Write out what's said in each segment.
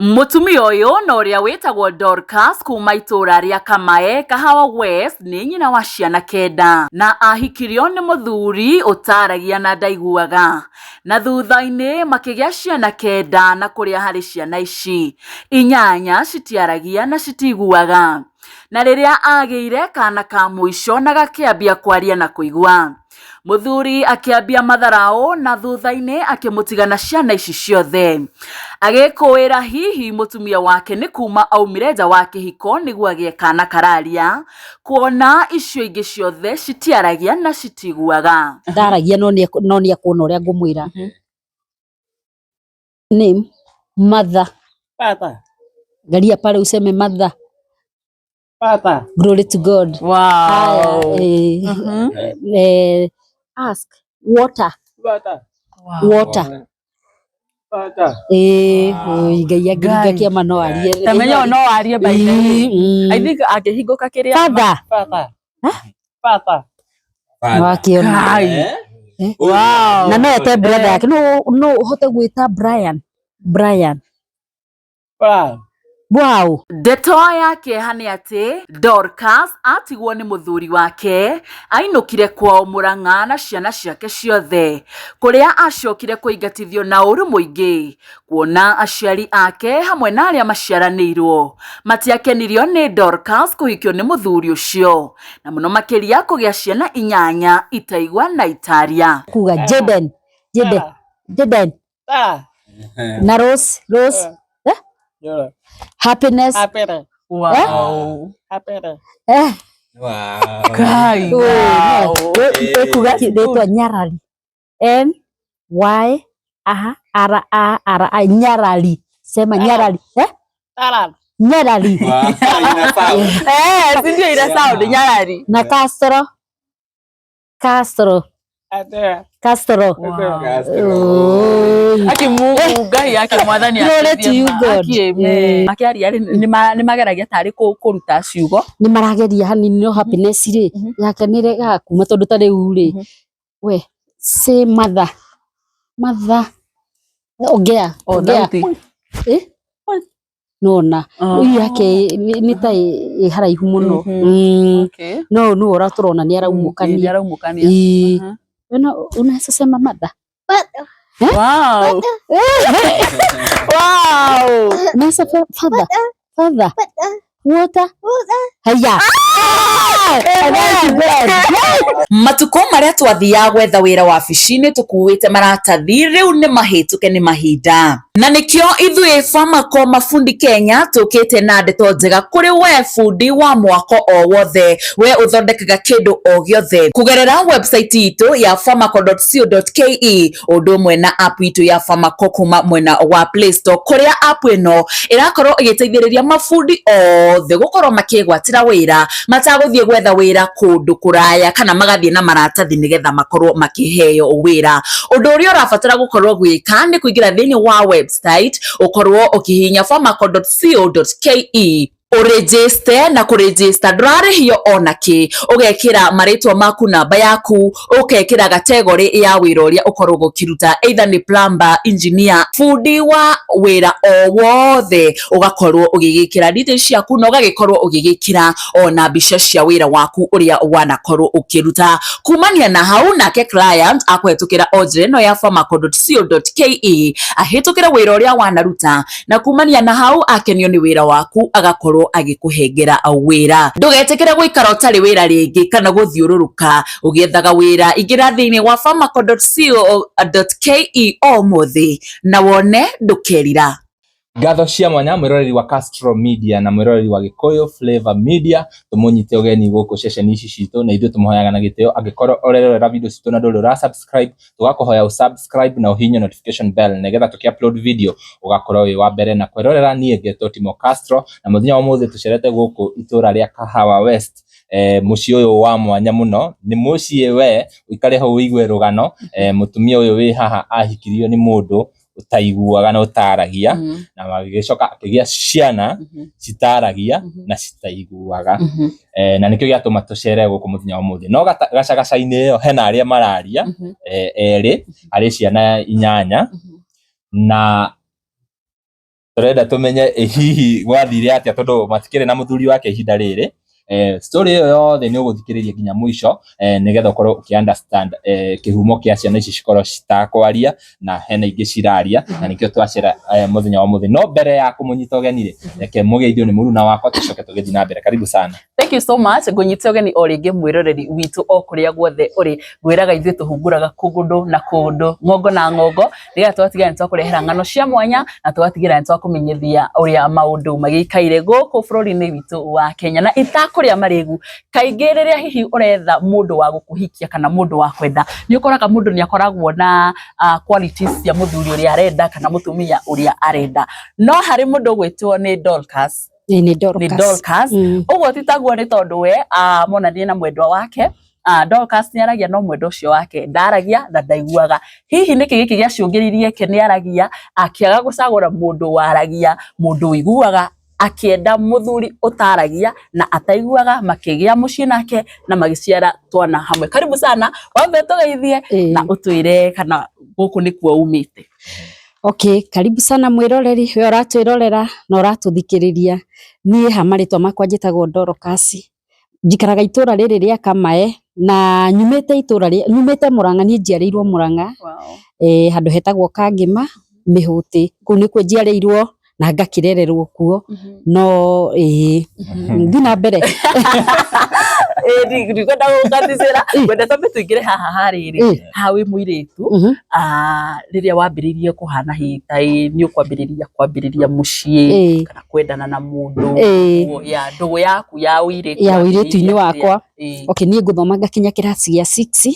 Mũtumia ũyũ na ũrĩa wĩtagwo Dorcas kuma itũra rĩa Kamae, Kahawa West nĩ nyina wa ciana kenda na ahikirio nĩ mũthuri ũtaragia na ndaiguaga na thutha-inĩ makĩgĩa ciana kenda na kũrĩa harĩ ciana ici inyanya citiaragia na citiguaga na rĩrĩa agĩire kana ka mũico na gakĩambia kwaria na kũigua. Mũthuri akĩambia matharaũ na thutha-inĩ akĩmũtiga na ciana ici ciothe. Agĩkũĩra hihi mũtumia wake nĩ kuma aumire nja wa kĩhiko nĩguo agĩe kana kararia, kuona icio ingĩ ciothe citiaragia na citiguaga. Ndaragia no nĩ ekuona ũrĩa ngũmwĩra. Name mother. Father. Angalia pale useme mother. Father. Glory to God. Wow. Haya, ask water. Water. Wow. Water. Water. Oi, Ngai angĩringa kĩama no arie. Tamenya no arie by the way. I think akĩhingũka kĩrĩa Father. Father. Father. Nĩwakĩona. Kai. Wow. Na no ete brother yake. No no ũhote gwĩta Brian. Brian. Wow. Wow. Ndeto ya kĩeha nĩ atĩ Dorcas atigwo nĩ mũthuri wake ainũkire kwao Mũrang'a na ciana ciake ciothe kũrĩa acokire kũingatithio na ũru mũingĩ kuona aciari ake hamwe na arĩa maciaranĩirwo matiakenirio nĩ Dorcas kũhikio nĩ mũthuri ũcio na mũno makĩria kũgĩa ciana inyanya itaigua na itaria. Kuga Jaden. Jaden. Jaden. Ah. Na Rose. Rose. Yeah. Happiness. Happiness. Wow. Happiness. Wow. Kai. Wow. Ekuga rĩtwa Nyarari. N Y A R A R I Nyarari. Sema Nyarari. Eh? Taran. Nyarari. Wow. Ina sound. Si ndio ina sound Nyarari. Na Castro. Castro. Happiness. Castro. Wow. Oi. Aki Mungu Ngai yake mwathani Glory to you, God. Aki amen. Makĩaria rĩ nĩ mageragia tarĩ kũruta ciugo. Nĩ marageria hanini no happiness rĩ yake nĩ regaga kuma tondũ ta rĩu rĩ we say mother mother ongea O ongea thauti. eh nona Oh. yake nĩ ta ĩ haraihu mũno. Okay. No no ũrĩa tũrona nĩ Nĩ araumũkania. araumũkania. Ĩĩ. Wena unaweza sema mother? Wow. Wow. Unaweza father? Father. Water. Haya. Thank you, God. Matukũ marĩa twathiaga gwetha wĩra wabici-inĩ tũkuĩte maratathi rĩu nĩ mahĩtũke nĩ mahinda na nĩkĩo ithuĩ Famaco Mabundi Kenya tũkĩte na ndeto njega kũrĩ we bundi wa mwako o wothe we ũthondekaga kĩndũ o gĩothe kũgerera website itũ ya famaco.co.ke ũndũ ũmwe na app itũ ya Famaco kuma mwena wa Play Store kũrĩa app ĩno ĩrakorwo ĩgĩteithĩrĩria mabundi othe gũkorwo makĩgwatĩra wĩra matagũthiĩ gwetha wĩra kũndũ kũraya kana magathiĩ na maratathi nĩgetha makorwo makĩheo wĩra. Ũndũ ũrĩa ũrabatara gũkorwo gwĩka nĩ kũingĩra thĩinĩ wa website ũkorwo ũkĩhihinya famaco.co.ke ũrĩnjĩste na kũrĩnjĩsta ndũrarĩhio ona kĩ ũgekĩra marĩtwa maku namba yaku ũkekĩra kategori ya wĩra ũrĩa ũkoragwo ũkĩruta either nĩ plumber, engineer, bundi wa wĩra o wothe ũgakorwo ũgĩgĩkĩra details ciaku na ũgagĩkorwo ũgĩgĩkĩra ona mbica cia wĩra waku ũrĩa wanakorwo ũkĩruta kumania na hau nake client akũhetũkĩra o njĩra ĩno ya famaco.co.ke ahĩtũkĩre wĩra ũrĩa wanaruta na kumania na hau akenio nĩ wĩra waku agakorwo agĩkũhengera wĩra. Ndũgetĩkĩre gũikara ũtarĩ wĩra rĩngĩ kana gũthiũrũrũka ũgĩethaga wĩra. Ingĩra thĩinĩ wa famaco.co.ke ũmũthĩ na wone ndũkerira. Ngatho cia mwanya mwiroreri wa Castro Media na mwiroreri wa Gikuyu Flavor Media tumunyite ugeni guku ceceni ici citu na ithuĩ tumuhoyaga na gĩtĩo angĩkorwo ũrerorera video citũ na ndũrĩ ũra subscribe tũgakũhoya ũ subscribe na ũhihinye notification bell nĩgetha tũkĩ upload video ũgakorwo wĩ wa mbere na kwĩrorera. Niĩ ngetwo Timo Castro na mũthenya wa ũmũthĩ tũcerete gũkũ itũra rĩa Kahawa West, mũciĩ ũyũ wa mwanya mũno nĩ mũciĩ we ũikare hau ũigue rũgano. Mũtumia ũyũ wĩ haha ahikirio nĩ mũndũ ũtaiguaga na ũtaragia na magĩcoka akĩgĩa ciana citaragia na citaiguaga, na nĩkĩo gĩatũma tũcere gũkũ mũthenya wa ũmũthĩ. No gacagaca-inĩ ĩyo hena arĩa mararia erĩ harĩ ciana inyanya na Tũrenda tũmenye hihi gwathire atĩa tondũ matikĩrĩ na mũthuri wake ihinda rĩrĩ. Story ĩyo yothe nĩ ũgũthikĩrĩria nginya mũico, nĩgetha ũkorwo ũkĩ understand kĩhumo kĩa ciana ici cikorwo citakwaria na hena ingĩ ciraria, na nĩkĩo twacera mũthenya wa ũmũthĩ. No mbere ya kũmũnyita ũgeni rĩ, reke mũgeithio nĩ mũruna wakwa tũcoke tũgĩthiĩ na mbere. Karibu sana. Thank you so much. Ngũnyite ũgeni o rĩngĩ mwĩroreri witũ o kũrĩa guothe ũrĩ. Ngwĩraga ithuĩ tũhunguraga kũndũ na kũndũ, ng'ongo na ng'ongo, nĩgetha tũgatigĩrĩra nĩ twakũrehera ng'ano cia mwanya na tũgatigĩrĩra nĩ twakũmenyithia ũrĩa maũndũ magĩikaire gũkũ bũrũri-inĩ witũ wa Kenya. Na itakũrĩa marĩgu, kaingĩ rĩrĩa hihi ũretha mũndũ wa gũkũhikia kana mũndũ wa kwenda, nĩ ũkoraga mũndũ nĩ akoragwo na qualities cia mũthuri ũrĩa arenda kana mũtumia ũrĩa arenda. No harĩ mũndũ ũgwĩtwo nĩ Dorcas, Ĩĩ, nĩ nĩ Dorcas. Dorcas. Ũguo ti taguo nĩ tondũ we monanie na mwendwa wake. Dorcas nĩ aragia no mwendwa ũcio wake ndaragia na ndaiguaga. Hihi nĩkĩ gĩkĩ gĩacũngĩrĩirie ke nĩ aragia akĩaga gũcagũra mũndũ waragia, mũndũ ũiguaga, akĩenda mũthuri ũtaragia na ataiguaga, makĩgĩa mũciĩ nake na magĩciara twana hamwe. Karibu sana, wambe tũgeithie na ũtwĩre kana gũkũ nĩkuo umĩte. Okay, karibu sana mwĩroreri, we ũratwĩrorera na ũratũthikĩrĩria. Niĩ ha marĩtwa makwa njĩtagwo Dorcas. Njikaraga itũra rĩrĩ rĩa Kamae na nyumĩte itũra rĩa nyumĩte Murang'a, niĩ njiarĩirwo Murang'a. Wow. Handũ hetagwo Kangĩma Mĩhũtĩ, kũu nĩkuo njiarĩirwo na ngakĩrererwo kuo. No ĩĩ, thiĩ na mbere. Ndikwenda gũkaticĩra, ngwenda twambe tũingĩre haha harĩrĩ, haha wĩ mũirĩtu, rĩrĩa wambĩrĩirie kũhana hihi ta nĩ ũkwambĩrĩria kwambĩrĩria mũciĩ kana kwendana na mũndũ, ya ndũgũ yaku ya ũirĩtu ya ũirĩtu-inĩ wakwa. Okay, niĩ ngũthoma ngakinya kĩraci gĩa 6,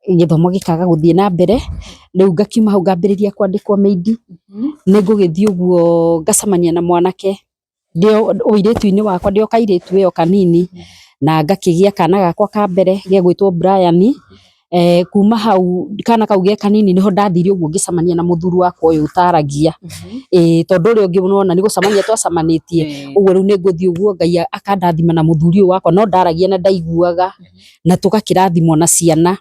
gĩthomo gĩkaga gũthiĩ na mbere, rĩu ngakiuma hau ngambĩrĩria kwandĩkwo maid. Nĩ ngũgĩthiĩ ũguo ngacemania na mwanake ndĩ ũirĩtu-inĩ wakwa, ndĩ o kairĩtu ĩyo kanini, na ngakĩgĩa kana gakwa ka mbere gegwĩtwo Brian. Kuma hau kana kau ge kanini niho ndathire ũguo ngĩcemania na mũthuri wakwa ũyũ ũtaragia. Tondũ ũrĩa ũngĩ nĩwona nĩ gũcemania twacemanĩtie, ũguo rĩu nĩ ngũthiĩ ũguo Ngai akandathima na mũthuri ũyũ wakwa, no ndaragia na ndaiguaga, na tũgakĩrathimwo na ciana.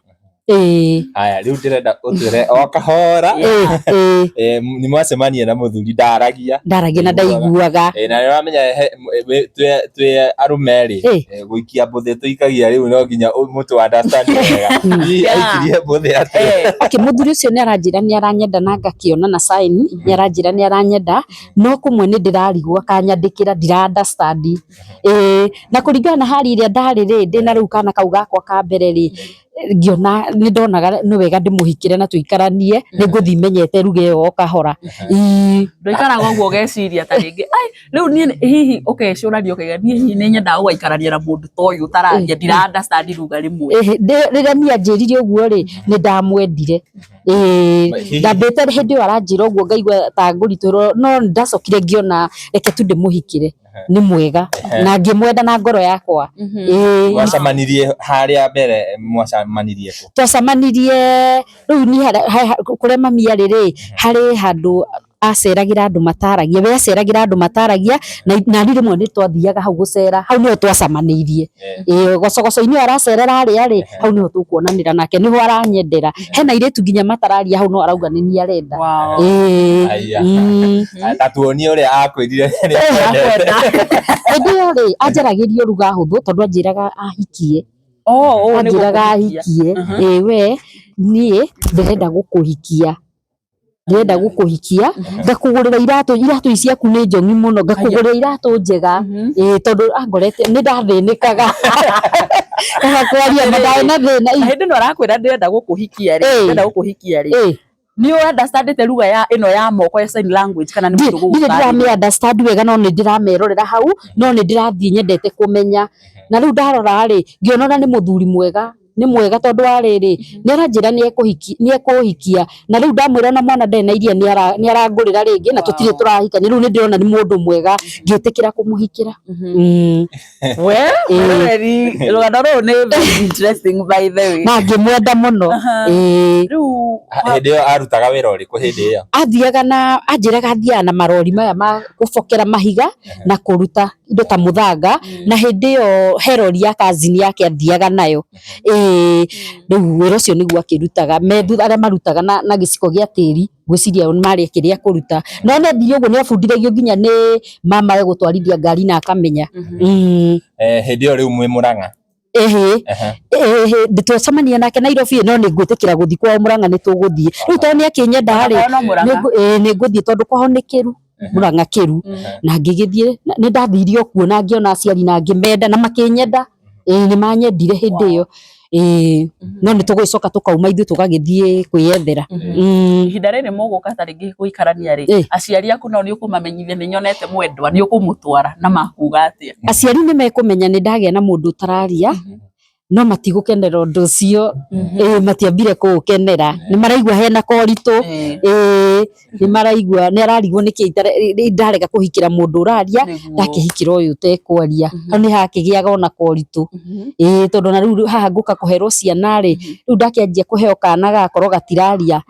Haya, rĩu ndĩrenda ũtwĩre o kahora. Nĩ mwacemania na mũthuri ndaragia. Ndaragia na ndaiguaga. Na nĩ ũramenya twĩ arũme rĩ, gũikia mbũthĩ tũikagia rĩu no nginya mũtũ understand wega. Hihi aikirie mbũthĩ atĩa? Okay, mũthuri ũcio nĩ aranjĩra nĩ aranyenda na ngakĩona na sign, nĩ aranjĩra nĩ aranyenda, no kũmwe nĩ ndĩrarigwo akanyandĩkĩra ndira understand. Na kũringana na hali ĩrĩa ndarĩ rĩ, ndĩna rĩu kana kau gakwa ka mbere rĩ, ngiona nĩ ndonaga nĩ wega ndĩmũhikĩre na tũikaranie, nĩ ngũthiĩ menyete ruga ĩyo o kahora. Ndũikaraga ũguo ũgeciria ta rĩngĩ, ai rĩu niĩ hihi ũkecũrania ũkaiga niĩ hihi nĩ nyendaga gũgaikarania na mũndũ ta ũyũ ũtararia, ndira understand ruga rĩmwe. Rĩrĩa niĩ anjĩrire ũguo rĩ, nĩ ndamwendire. Ndambĩte hĩndĩ ĩyo aranjĩra ũguo ngaigua ta ngũritũhĩrwo, no ndacokire ngĩona reke tu ndĩmũhikĩre, nĩ mwega na ngĩmwenda na ngoro yakwa. Mwacemanirie harĩa mbere, mwacemanirie kũ? Twacemanirie rĩu niĩ kũrĩa mami arĩ rĩ, harĩ handũ aceragĩra andũ mataragia, we aceragĩra andũ mataragia, na niĩ rĩmwe nĩ twathiaga hau gũcera, hau nĩho twacemanĩirie. Gocogoco-inĩ ĩyo aracerera arĩa rĩ, hau nĩho tũkuonanĩra nake, nĩho aranyendera. Hena airĩtu nginya matararia hau no arauga nĩ niĩ arenda. Ta tuonie ũrĩa akwĩrire nĩ akwendete. Hĩndĩ ĩyo rĩ, anjaragĩria ruga hũthũ tondũ anjĩraga ahikie. Anjĩraga ahikie, we niĩ ndĩrenda gũkũhikia. Ndĩrenda gũkũhikia, ngakũgũrĩra iratũ, iratũ ici ciaku nĩ njong'i mũno, ngakũgũrĩra iratũ njega, tondũ angorete nĩ ndathĩnĩkaga. Kana kwaria na ndarĩ na thĩna. Na hĩndĩ ĩno arakwĩra ndĩrenda gũkũhikia rĩ, ndĩrenda gũkũhikia rĩ. Nĩ ũ understandĩte lugha ya ĩno ya moko ya sign language kana nĩ mũndũ Ndirĩ ndĩramĩ understand wega no nĩ ndĩramerorera hau, no nĩ ndĩrathiĩ nyendete kũmenya. Na rĩu ndarora rĩ, ngĩona ona nĩ mũthuri mwega. Nĩ mwega tondũ wa rĩrĩ, nĩ aranjĩra nĩ ekũhikia, na rĩu ndamwĩra ona mwana ndarĩ na iria nĩ arangũrĩra rĩngĩ na tũtirĩ tũrahikania, rĩu nĩ ndĩrona nĩ mũndũ mwega ngĩtĩkĩra kũmũhikĩra. We, rũgano rũrũ nĩ very interesting by the way. Na ngĩmwenda mũno. Rĩu hĩndĩ ĩyo arutaga wĩra ũrĩkũ hĩndĩ ĩyo? Athiaga na anjĩraga athiaga na marori maya ma gũbokera mahiga na kũruta. indo ta muthanga na hindi iyo herori ya cousin yake athiaga nayo ĩĩ rĩu wĩra ũcio nĩguo akĩrutaga me thutha arĩa marutaga na gĩciko gĩa tĩri ngwĩciria marĩ kĩrĩa kũruta no nĩ athire ũguo nĩ abundithagio nginya nĩ mama we gũtwarithia ngari na akamenya. Hĩndĩ ĩyo rĩu mwĩ Mũrang'a. Ĩhĩ. Ehe. Ĩhĩ twacemania nake Nairobi no nĩ ngwĩtĩkĩra gũthiĩ kwao Mũrang'a nĩ tũgũthiĩ rĩu tondũ nĩ akĩnyenda rĩ Onakorwo no Mũrang'a. Nĩ ngũthiĩ tondũ kwao nĩ kĩru Mũrang'a kĩru na ngĩgĩthiĩ nĩ ndathire o kuo na ngĩona aciari na ngĩmenda na makĩnyenda ĩĩ nĩ manyendire hĩndĩ ĩyo ĩĩ no nĩ tũgũgĩcoka tũkauma ithuĩ tũgagĩthiĩ kwĩyethera. Ihinda rĩrĩ mũgũka ta rĩngĩ gũikarania rĩ, aciari aku nao nĩ ũkũmamenyithia nĩ nyonete mwendwa nĩ ũkũmũtwara na makuga atĩa? Aciari nĩ mekũmenya nĩ ndagĩa na mũndũ ũtararia no matigũkenera ũndũ ũcio ĩĩ matiambire kũũkenera nĩ maraigua hena koritũ ĩĩ nĩ maraigua nĩ ararigwo nĩkĩ ndarega kũhikĩra mũndũ ũraria ndakĩhikĩra ũyũ ũtekwaria hau nĩ hakĩgĩaga ona koritũ ĩĩ tondũ na rĩu haha ngũka kũherwo ciana rĩ rĩu ndakĩanjia kũheo kana gakorwo gatiraria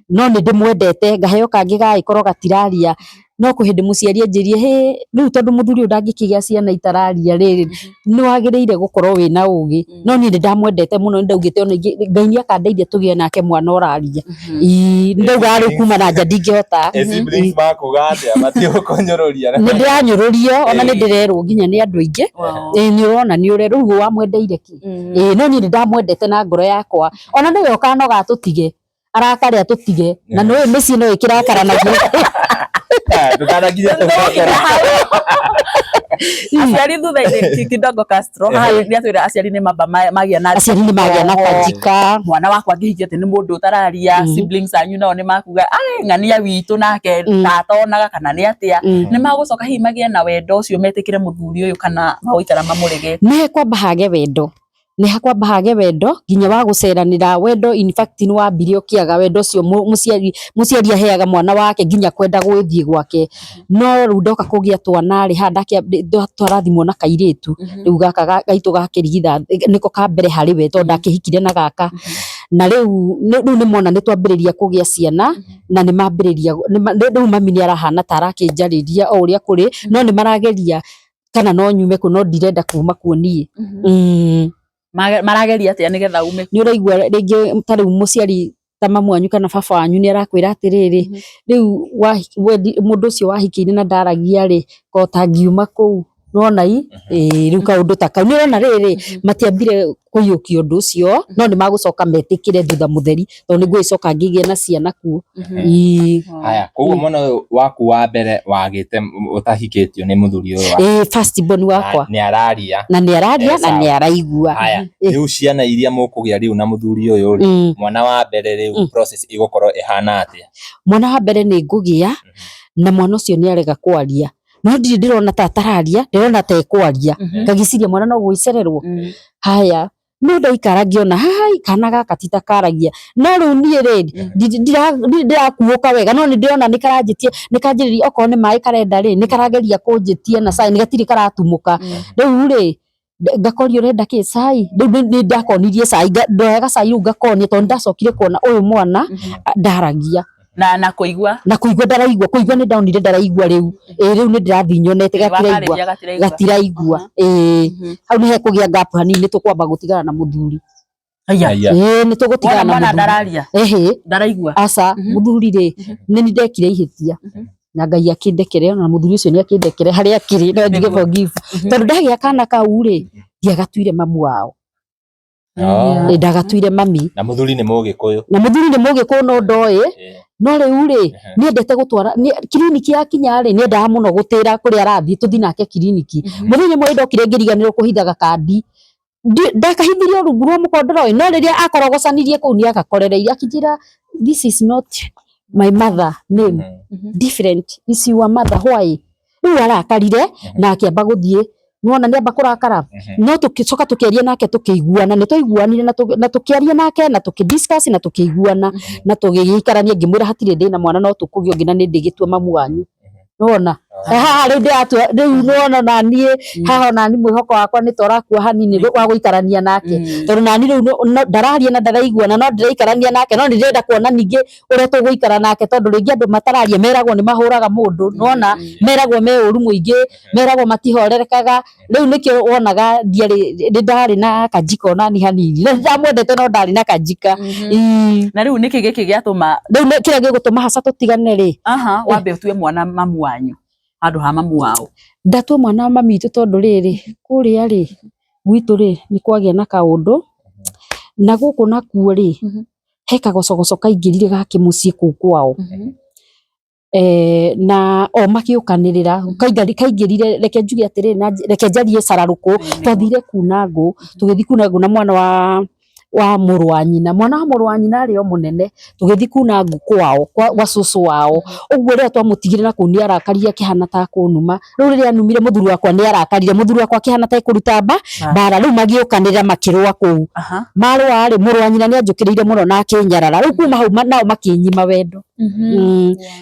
no nĩ ndĩmwendete ngaheo kangĩ gagĩkorwo gatiraria no kwĩ hĩndĩ mũciari anjĩrie hĩ rĩu tondũ mũthuri ũyũ ndangĩkĩgĩa ciana itararia rĩ nĩ wagĩrĩire gũkorwo wĩna ũgĩ no niĩ nĩ ndamwendete mũno nĩ ndaugĩte ona Ngai nĩ akandeithia tũgĩe nake mwana ũraria ĩĩ nĩ ndaugaga rĩu kuma na nja ndingĩhota. Siblings makuga atĩa matigũkũnyũrũria? Nĩ ndĩranyũrũrio ona nĩ ndĩrerwo nginya nĩ andũ aingĩ ĩĩ nĩ ũrona nĩ ũrerwo rĩu wamwendeire kĩ ĩĩ no niĩ nĩ ndamwendete na ngoro yakwa ona nĩwe ũkanoga atũtige arakare atũtige na nĩ ũĩ mĩciĩ no ĩkĩrakaranagia. Ndũkanakinya tũcokera. Aciari thutha-inĩ kidogo Castro nĩ atwĩra aciari nĩ mamba magĩa na aciari nĩ magĩa na kanjika mwana wakwa angĩhikia atĩ nĩ mũndũ ũtararia siblings anyu nao nĩ makuga ai ng'ania witũ nake ndatonaga kana nĩ atĩa nĩ magũcoka hihi magĩe na wendo ũcio metĩkĩre mũthuri ũyũ kana magũikara mamũregete? Nĩ kwamba hage wendo nĩ hakwamba hage wendo nginya wa gũceranĩra wendo in fact nĩ wambire ũkĩaga wendo ũcio mũciari aheaga mwana wake nginya kwenda gwĩthiĩ gwake no rĩu ndoka kũgĩa twana rĩ haha twarathimwo na kairĩtu rĩu gaka gaitũ gakĩrigitha nĩko ka mbere harĩ we tondũ ndakĩhikire na gaka na rĩu rĩu nĩ mona nĩ twambĩrĩria kũgĩa ciana na nĩ mambĩrĩria rĩu mami nĩ arahana ta arakĩnjarĩria o ũrĩa kũrĩ no nĩ marageria kana no nyume kuo no ndirenda kuma kuo niĩ. Marageria atĩa nĩgetha ume? Nĩ ũraigua rĩngĩ ta rĩu mũciari ta mamu wanyu kana baba wanyu nĩ arakwĩra atĩrĩrĩ rĩu mũndũ ũcio wahikĩire na ndaragia rĩ ko ũtangiuma kũu nĩwona ĩ rĩu kaũndũ ta kau nĩ ũrona rĩrĩ matiambire kũiyũkia ũndũ ũcio no nĩ magũcoka metĩkĩre thutha mũtheri tondũ nĩ ngũgĩcoka ngĩgĩe na ciana kuo. Haya koguo mwana ũyũ waku wa mbere wagĩte ũtahikĩtio nĩ mũthuri ũyũ ĩĩ first born wakwa nĩ araria na nĩ araria na nĩ araigua. Haya rĩu ciana iria mũkũgĩa rĩu na mũthuri ũyũ rĩ mwana wa mbere rĩu process ĩgũkorwo ĩhana atĩa? Mwana wa mbere nĩ ngũgĩa na mwana ũcio nĩ arega kwaria no ndirĩ ndĩrona ta atararia ndĩrona ta ekwaria ngagĩciria mwana no gwĩcererwo haya no ndaikara ngĩona hai kana gaka ti ta karagia no rĩu niĩ rĩ ndirakuũka wega no nĩ ndĩrona nĩ karanjĩtie nĩ kanjĩrĩria okorwo nĩ maĩ karenda rĩ nĩ karageria kũnjĩtia na cai gatirĩ karatumũka rĩu rĩ ngakoria ũrenda kĩ cai rĩu nĩ ndakonirie cai ndoyaga cai rĩu ngakonia tondũ nĩndacokire kuona ũyũ mwana ndaragia na kũigua na kũigua ndaraigua kũigua nĩ ndonire ndaraigua rĩu ĩĩ rĩu nĩ ndĩrathiĩ nyonete gatiraigua gatiraigua ĩĩ hau nĩ hekũgĩa gap hanini nĩ tũkwamba gũtigana na mũthuri ĩĩ nĩ tũgũtigana na mũthuri ndararia ĩhĩ ndaraigua aca mũthuri rĩ nĩ nĩ ndekire ihĩtia na Ngai akĩndekere na mũthuri ũcio nĩ akĩndekere harĩa akĩrĩ no njuge forgive tondũ ndagĩa kana kau rĩ ndiagatuire mamu wao ndagatuire mami na mũthuri nĩ mũgĩkũyũ na mũthuri nĩ mũgĩkũyũ no ndoĩ no rĩu rĩ nĩendete gũtwara kiriniki yakinya rĩ nĩendaga mũno gũtĩra kũrĩa arathiĩ tũthiĩ nake kiriniki mũthenya ũmwe ndokire ngĩriganĩrwo kũhithaga kandi ndakahithirie rungu rwa mũkondoro no rĩrĩa akorogocanirie kũu nĩ agakorereirie akĩnjĩra this is not my mother name different is your mother why rĩu arakarire na akĩamba gũthiĩ nĩwona nĩamba kũrakara no tũgĩcoka tũkĩaria nake tũkĩiguana nĩ twaiguanire na tũkĩaria nake na tũkĩ-discuss na tũkĩiguana na tũgĩgĩikarania ngĩmwĩra hatirĩ thĩna mwana no tũkũgĩa ũngĩ na nĩ ndĩgĩtua mamu wanyu. Nĩwona haha rĩu ndĩratua rĩu nĩwona naniĩ haha onani mwĩhoko wakwa nĩ ta ũrakua hanini wa gũikarania nake tondũ nani rĩu ndararia na ndaraiguana no ndĩraikarania nake no nĩ ndĩrenda kuona ningĩ ũrĩa tũgũikara nake tondũ rĩngĩ andũ matararia meragwo nĩ mahũraga mũndũ nĩwona meragwo me ũru mũingĩ meragwo matihorerekaga rĩu nĩkĩo wonaga ndiarĩ nĩ ndarĩ na kanjika onani hanini na nĩndamwendete no ndarĩ na kanjika. Ii. Na rĩu nĩkĩ gĩkĩ gĩatũma Rĩu kĩrĩa gĩgũtũma haca tũtigane rĩ, aha wambe ũtue mwana mamu wanyu handũ ha mamu wao? Ndatua mwana wa mami witũ tondũ rĩrĩ kũrĩa rĩ gwitũ rĩ nĩ kwagĩa na kaũndũ na gũkũ nakuo rĩ he kagocogoco kaingĩrire ga kĩmũciĩ kũu kwao na o magĩũkanĩrĩra kaingĩrire reke njuge atĩrĩrĩ na reke njarie cararũkũ twathire kuna ngũ tũgĩthiĩ kuna ngũ na mwana wa mũrũ wa nyina mwana wa mũrũ wa nyina arĩ o mũnene tũgĩthiĩ kuna ngũ kwao gwa cũcũ wao ũguo rĩrĩa twamũtigire na kũu nĩ arakarire akĩhana ta kũnuma rĩu rĩrĩa anumire mũthuri wakwa nĩ arakarire mũthuri wakwa akĩhana ta ekũruta mbara rĩu magĩũkanĩrĩra makĩrũa kũu marũa rĩ mũrũ wa nyina nĩ anjũkĩrĩire mũno na akĩnyarara rĩu kuma hau nao makĩnyima wendo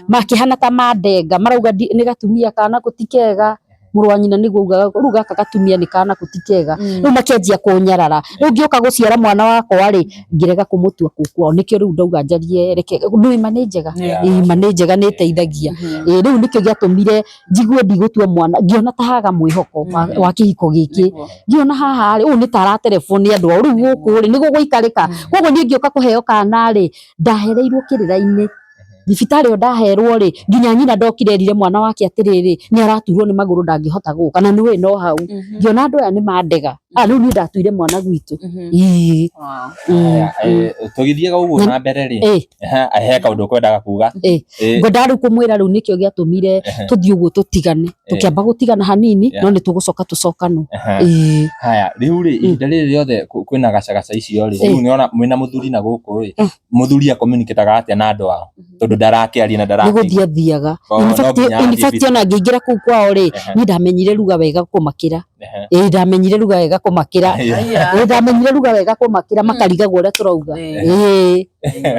makĩhana ta mandenga marauga nĩ gatumia kana gũtikega mũrũ wa nyina nĩguo augaga rĩu gaka gatumia nĩ kana gũtikega rĩu makĩanjia kũnyarara rĩu ngĩũka gũciara mwana wakwa rĩ ngĩrega kũmũtua kũu kwao nĩkĩo rĩu ndauga njarie reke ĩma nĩ njega ĩma nĩ njega nĩ ĩteithagia rĩu nĩkĩo gĩatũmire njigue ndigũtua mwana ngĩona ta haga mwĩhoko wa kĩhiko gĩkĩ ngĩona haha rĩ ũyũ nĩ ta araterebwo nĩ andũ ao rĩu gũkũ rĩ nĩguo gũikarĩka koguo niĩ ngĩũka kũheo kana rĩ ndahereirwo kĩrĩra-inĩ thibitarĩ ĩyo ndaherwo rĩ nginya nyina ndokire erire mwana wake atĩrĩrĩ nĩ araturwo nĩ magũrũ ndangĩhota gũka na nĩũĩ no hau ngĩona andũ aya nĩ mandega rĩu niĩ ndatuire mwana gwitũ. Ĩĩ. Tũgĩthiaga ũguo na mbere rĩ he kaũndũ kwendaga kuga ngwendaga rĩu kũmwĩra rĩu nĩkĩo gĩatũmire tũthiĩ ũguo tũtigane tũkĩamba gũtigana hanini no nĩ tũgũcoka tũcokanwo. Haya rĩu rĩ ihinda rĩrĩ rĩothe kwĩna gacagaca icio rĩ rĩu nĩona mwĩna mũthuri na gũkũ rĩ mũthuri acommunicataga atĩa na andũ ao tondũ ndarakĩaria na ndarakĩigua nĩgũthiĩ athiaga in fact ona ngĩingĩra kũu kwao rĩ niĩ ndamenyire ruga wega kũmakĩra ĩĩ ndamenyire ruga wega kũmakĩra ĩĩ ndamenyire ruga wega kũmakĩra makarigagwo ũrĩa tũrauga ĩĩ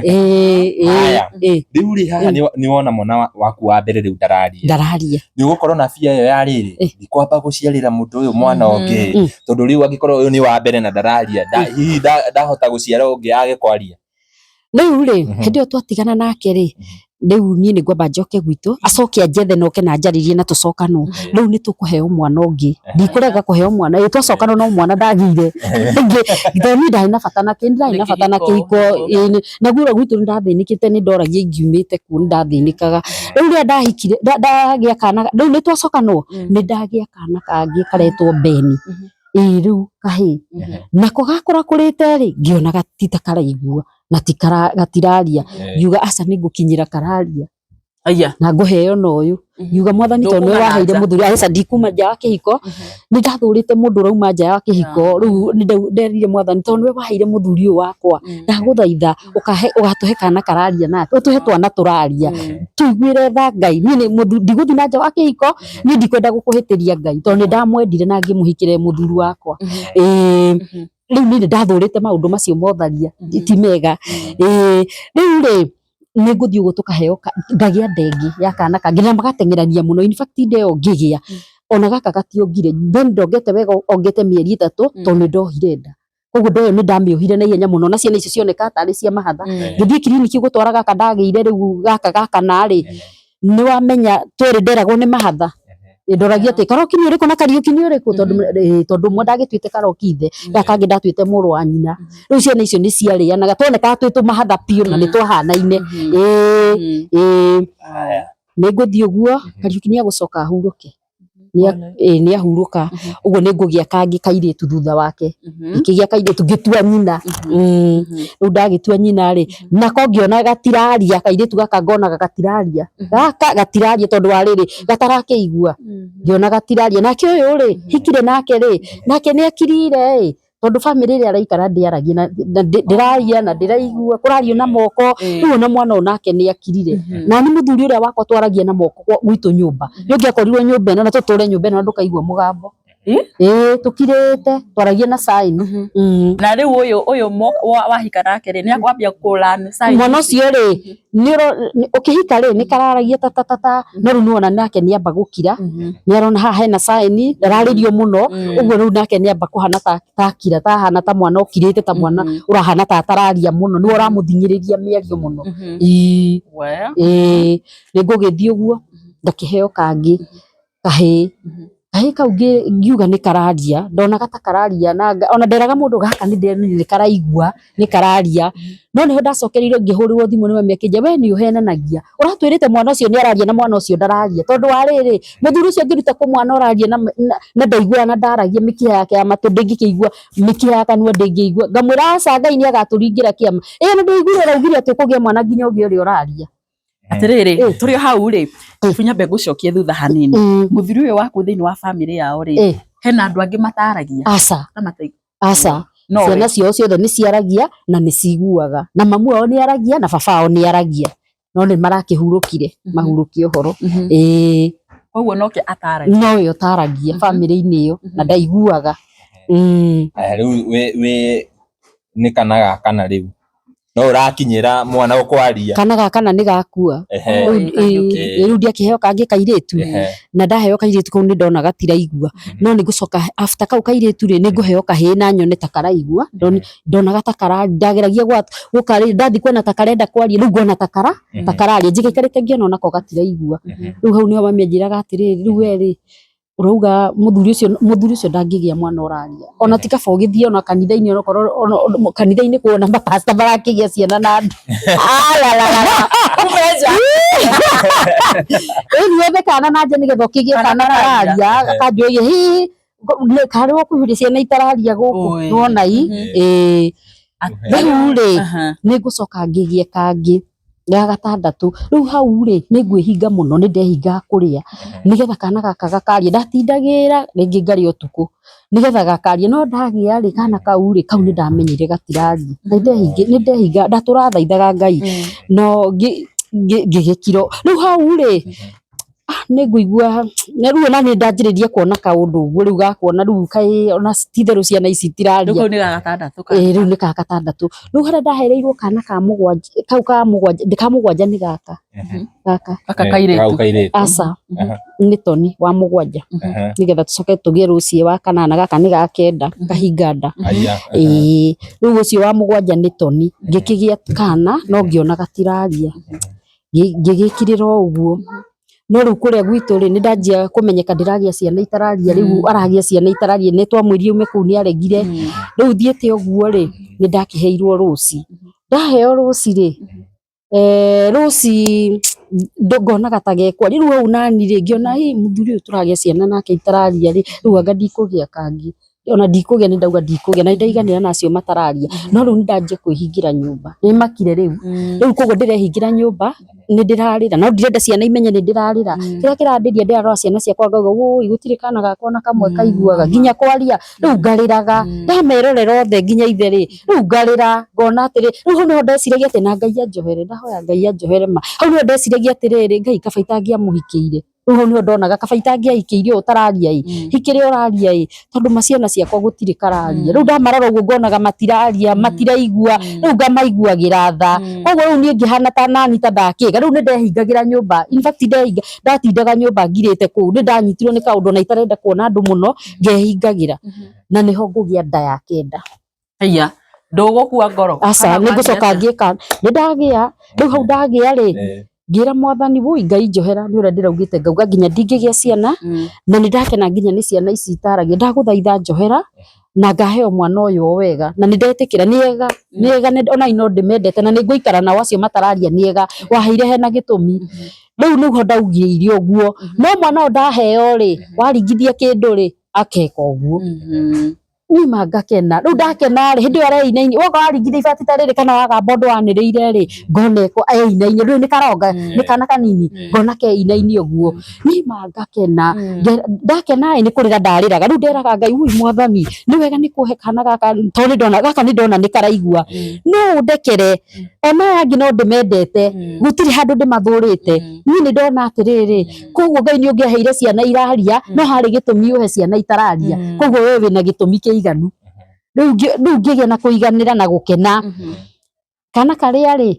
ĩĩ rĩu rĩ haha nĩ wona mwana waku wa mbere rĩu ndararia nĩ ũgũkorwo na bia ĩyo ya rĩrĩ ndikwamba gũciarĩra mũndũ ũyũ mwana ũngĩ tondũ rĩu angĩkorwo ũyũ nĩ wa mbere na ndararia hihi ndahota gũciara ũngĩ age kwaria rĩu rĩ hĩndĩ ĩyo twatigana nake rĩ rĩu niĩ nĩ ngwamba njoke gwitũ acoke anjethe na oke na anjarĩrie na tũcokanwo rĩu nĩ tũkũheo mwana ũngĩ ndikũrega kũheo mwana ĩ twacokanwo no mwana ndagĩire tondũ niĩ ndarĩ na bata na kĩ ndarĩ na bata na kĩhiko na guo gwitũ nĩ ndathĩnĩkĩte nĩ ndoragia ingiumĩte kuo nĩ ndathĩnĩkaga rĩu rĩrĩa ndahikire ndagĩa kana rĩu nĩ twacokanwo nĩ ndagĩa kana kangĩ karetwo Beni ĩĩ rĩu kahĩĩ nako gakũrakũrĩte rĩ ngĩona ti ta karaigua na ti gatiraria ngiuga aca nĩ ngũkinyĩra kararia na ngũheo na ũyũ ngiuga mwathani tondũ nĩwe waheire mũthuri aca ndikuma nja wa kĩhiko nĩ ndathũrĩte mũndũ ũrauma nja ya kĩhiko rĩu nĩ nderire mwathani tondũ nĩwe waheire mũthuri ũyũ wakwa ndagũthaitha ũgatũhe kana kararia nake ũtũhe twana tũraria tũiguĩre tha Ngai niĩ ndigũthiĩ na nja wa kĩhiko niĩ ndikwenda gũkũhĩtĩria Ngai tondũ nĩ ndamwendire na ngĩmũhikĩra mũthuri wakwa rĩu niĩ nĩ ndathũrĩte maũndũ macio motharia ti mega rĩu rĩ nĩ ngũthiĩ ũguo tũkaheo ngagĩa nda ĩngĩ ya kana kangĩ na magateng'erania mũno in fact nda ĩyo ngĩgĩa ona gaka gationgire Ben ndongete wega ongete mĩeri 3 tondũ nĩ ndohire nda koguo nda ĩyo nĩ ndamĩohire na ihenya mũno na ciana icio cionekaga tarĩ cia mahatha ngĩthiĩ kiriniki gũtwara gaka ndagĩire rĩu gaka gaka rĩ nĩ wamenya twerĩ nderagwo nĩ mahatha ndoragia atĩ Karoki nĩ ũrĩkũ na Kariũki nĩ ũrĩkũ tondũ ũmwe ndagĩtuĩte Karoki ithe gaka kangĩ ndatuĩte mũrũ wa nyina rĩu ciana icio nĩ ciarĩanaga twonekaga twĩ tũmahatha biũ na nĩ twahanaine ĩĩ nĩ ngũthiĩ ũguo Kariũki nĩ agũcoka ahurũke nĩ ahurũka ũguo nĩ ngũgĩa kangĩ kairĩtu thutha wake ngĩkĩgĩa kairĩtu ngĩtua nyina rĩu ndagĩtua nyina rĩ nako ngĩona gatiraria kairĩtu gaka ngonaga gatiraria gaka gatiraria tondũ wa rĩrĩ gatarakĩigua ngĩona gatiraria nake ũyũ rĩ hikire nake rĩ nake nĩ akirire ĩ tondũ bamĩrĩ ĩrĩa araikara ndĩaragia na ndĩraria na ndĩraigua kũrario na moko rĩu ona mwana ũyũ nake nĩ akirire na nĩ mũthuri ũrĩa wakwa twaragia na moko gwitũ nyũmba nĩ ũngĩakorirwo nyũmba ĩno na tũtũre nyũmba ĩno na ndũkaigua mũgambo Ĩĩ tũkirĩte twaragia na sign. Na rĩu ũyũ ũyũ wahika nake rĩ, nĩ akwambia kũ learn sign. Mwana ũcio rĩ, ũkĩhika rĩ, nĩ kararagia ta ta ta ta, no rĩu nĩwona nake nĩamba gũkira, nĩarona haha hena sign, ndararĩrio mũno, ũguo rĩu nake nĩamba kũhana ta takira, tahana ta mwana ũkirĩte, ta mwana ũrahana ta atararia mũno, nĩwe ũramũthing'ĩrĩria mĩario mũno. Ĩĩ. Ĩĩ, nĩngũgĩthiĩ ũguo ngakĩheo kangĩ kahĩĩ. Kahĩĩ kau ngiuga nĩ kararia, ndonaga ta kararia na ona nderaga mũndũ gaka nĩ ndĩronire nĩ karaigua, nĩ kararia. No nĩho ndacokereire ngĩhũrĩrwo thimũ nĩ mami akĩnjĩra we nĩ ũhenanagia, ũratwĩrĩte mwana ũcio nĩ araria na mwana ũcio ndararia, tondũ wa rĩrĩ, mũthuri ũcio angĩruta kũ mwana ũraria na ndaiguaga na ndaragia mĩkiha yake ya matũ ndĩngĩkĩigua, mĩkiha ya kanua ndĩngĩigua. Ngamwĩra aca Ngai nĩ agatũringĩra kĩama. Ĩĩ nĩ ndĩiguire ũraugire atĩ ũkũgĩa mwana nginya ũgĩe ũrĩa ũraria. Atĩrĩrĩ, tũrĩ o hau rĩ, nyambe ngũcokie thutha hanini. Mũthuri ũyũ waku thĩinĩ wa bamĩrĩ yao rĩ, hena andũ angĩ mataragia? Aca. Aca. Ciana ciao ciothe nĩ ciaragia na nĩ ciguaga, na mamu wao nĩ aragia na baba wao nĩ aragia, no nĩ marakĩhurũkire, mahurũkie ũhoro. Ĩĩ. Koguo noke ataragia. Nowe ũtaragia bamĩrĩ-inĩ ĩyo na ndaiguaga. Rĩu wĩ nĩ kana ga kana rĩu no ũrakinyĩra mwana ũkwaria. Kana ga kana nĩ gakua. Rĩu ndiakĩheo kangĩ kairĩtu, na ndaheo kairĩtu kau nĩ ndona gatiraigua, no nĩ ngũcoka after kau kairĩtu rĩ, nĩ ngũheo kahĩĩ na nyone ta karaigua. Ndonaga ta kara, ndageragia gũkarĩ, ndathiĩ kuona ta karenda kwaria, rĩu ngona ta kara ta kararia, njigaikarĩte ngĩona onako gatiraigua. Rĩu hau nĩho mami anjĩraga atĩrĩrĩ, rĩu we rĩ, ũrauga mũthuri ũcio ndangĩgĩa mwana ũraria, ona ti kaba ũgĩthiĩ ona kanitha-inĩ, onakorwo kanitha-inĩ kuona mapasta marakĩgĩa ciana na andũ. Ĩni wethe kana na nja nĩgetha ũkĩgĩe kana kararia, akanjũria hihi karĩ ũkũihũria ciana itararia gũkũ, nĩwona i. Ĩĩ rĩu rĩ, nĩ ngũcoka ngĩgĩe kangĩ ga gatandatũ. Rĩu hau rĩ, nĩ ngwĩhinga mũno, nĩ ndehingaga kũrĩa nĩgetha kana gaka gakaria. Ndatindagĩra rĩngĩ ngarĩa ũtukũ nĩgetha gakaria, no ndagĩa rĩ, kana kau rĩ, kau nĩ ndamenyire gatiraria, na nĩ ndehinga, ndatũrathaithaga Ngai, no ngĩgĩkira. Rĩu hau rĩ, nĩ ngũigua rĩu ona nĩ ndanjĩrĩria kuona kaũndũ ũguo, rĩu gakuona rĩu kaĩ ona ti itherũ ciana ici itiraria. Rĩu kau nĩ ga gatandatũ. Ĩĩ rĩu nĩ ka gatandatũ. Rĩu harĩa ndahereirwo kana ka mũgwanja, kau ka mũgwanja, ka mũgwanja nĩ gaka. Gaka. Gaka kairĩtu. Aca, nĩ Toni wa mũgwanja. Nĩgetha tũcoke tũgĩe rũciĩ wa kanana, gaka nĩ ga kenda, kahinga nda. Ĩĩ rĩu ũcio wa mũgwanja nĩ Toni. Ngĩkĩgĩa kana no ngĩona gatiraria. Ngĩgĩkirĩra o ũguo. No rĩu kũrĩa gwitũ rĩ, nĩ ndanjia kũmenyeka ndĩragĩa ciana itararia, rĩu aragĩa ciana itararia, nĩ twamwĩrire aume kũu nĩ aregire. Rĩu thiĩte ũguo rĩ, nĩ ndakĩheirwo rũci. Ndaheo rũci rĩ, rũci ngonaga ta gekwaria. Rĩu hau nani rĩ, ngĩona hĩ mũthuri ũyũ tũragĩa ciana nake itararia rĩ, rĩu anga ndikũgĩa kangĩ. Ona ndikũgĩa, nĩ ndauga ndikũgĩa, na nĩ ndaiganĩra na acio matararia. No rĩu nĩ ndanjia kwĩhingĩra nyũmba, nĩ makire rĩu. Rĩu koguo ndĩrehingĩra nyũmba, nĩ ndĩrarĩra, no ndirenda ciana imenye nĩ ndĩrarĩra. Kĩrĩa kĩrandĩria ndĩrarora ciana ciakwa ngauga wũi gũtirĩ kana gakwa ona kamwe kaiguaga nginya kwaria. Rĩu ngarĩraga, ndamerorera othe nginya ithe rĩ, rĩu ngarĩra ngona atĩrĩ, rĩu hau nĩho ndeciragia atĩ na Ngai anjohere, ndahoya Ngai anjohere ma. Hau nĩho ndeciragia atĩrĩrĩ, Ngai kaba itangĩamũhikĩire. Rĩu hau nĩho ndonaga kaba itangĩahikĩire ũyũ ũtararia ĩ, hikĩre ũraria ĩ, tondũ ma ciana ciakwa gũtirĩ kararia. Rĩu ndamarora ũguo ngonaga matiraria, matiraigua, rĩu ngamaiguagĩra tha. Koguo rĩu niĩ ngĩhana ta nani ta ndakĩga, rĩu nĩ ndehingagĩra nyũmba. In fact ndatindaga nyũmba ngirĩte kũu, nĩ ndanyitirwo nĩ kaũndũ ona itarenda kuona andũ mũno, ngehingagĩra. Na nĩho ngũgĩa nda ya kenda. Haiya, ndũgũkua ngoro. Aca, nĩ ngũcoka ngĩka, nĩ ndagĩa, rĩu hau ndagĩa rĩ, ngĩra mwathani wũi Ngai njohera nĩ ũrĩa ndĩraugĩte ngauga nginya ndingĩgĩa ciana, na nĩ ndakena nginya nĩ ciana ici itaragia, ndagũthaitha njohera na ngaheo mwana ũyũ o wega, na nĩ ndetĩkĩra nĩ ega, nĩ ega, ona no ndĩmendete na nĩ ngũikara nao acio matararia nĩ ega, waheire hena gĩtũmi. Rĩu nĩguo ndaugĩire ũguo, no mwana ũyũ ndaheo rĩ, waringithia kĩndũ rĩ, akeka ũguo. Nima ngakena rĩu ndakena rĩ, hĩndĩ ĩyo areinaini woka waringithia ibati ta rĩrĩ kana wagamba ũndũ wanĩrĩire rĩ, ngona eko einaini rĩu nĩ karonga, nĩ kana kanini, ngona keinaini ũguo, nima ngakena. Ndakena ĩ, nĩ kũrĩra ndarĩraga, rĩu nderaga Ngai, ui mwathani, nĩ wega nĩ kũhe kana gaka, tondũ nĩ ndona gaka, nĩ ndona nĩ karaigua, no ũndekere, ona aya angĩ no ndĩmendete, gũtirĩ handũ ndĩmathũrĩte, niĩ nĩ ndona atĩrĩrĩ, koguo Ngai nĩ ũngĩaheire ciana iraria, no harĩ gĩtũmi ũhe ciana itararia, koguo we wĩna gĩtũmi kĩiganu. Rĩu ngĩgĩa na kũiganĩra na gũkena. Kana karĩa rĩ,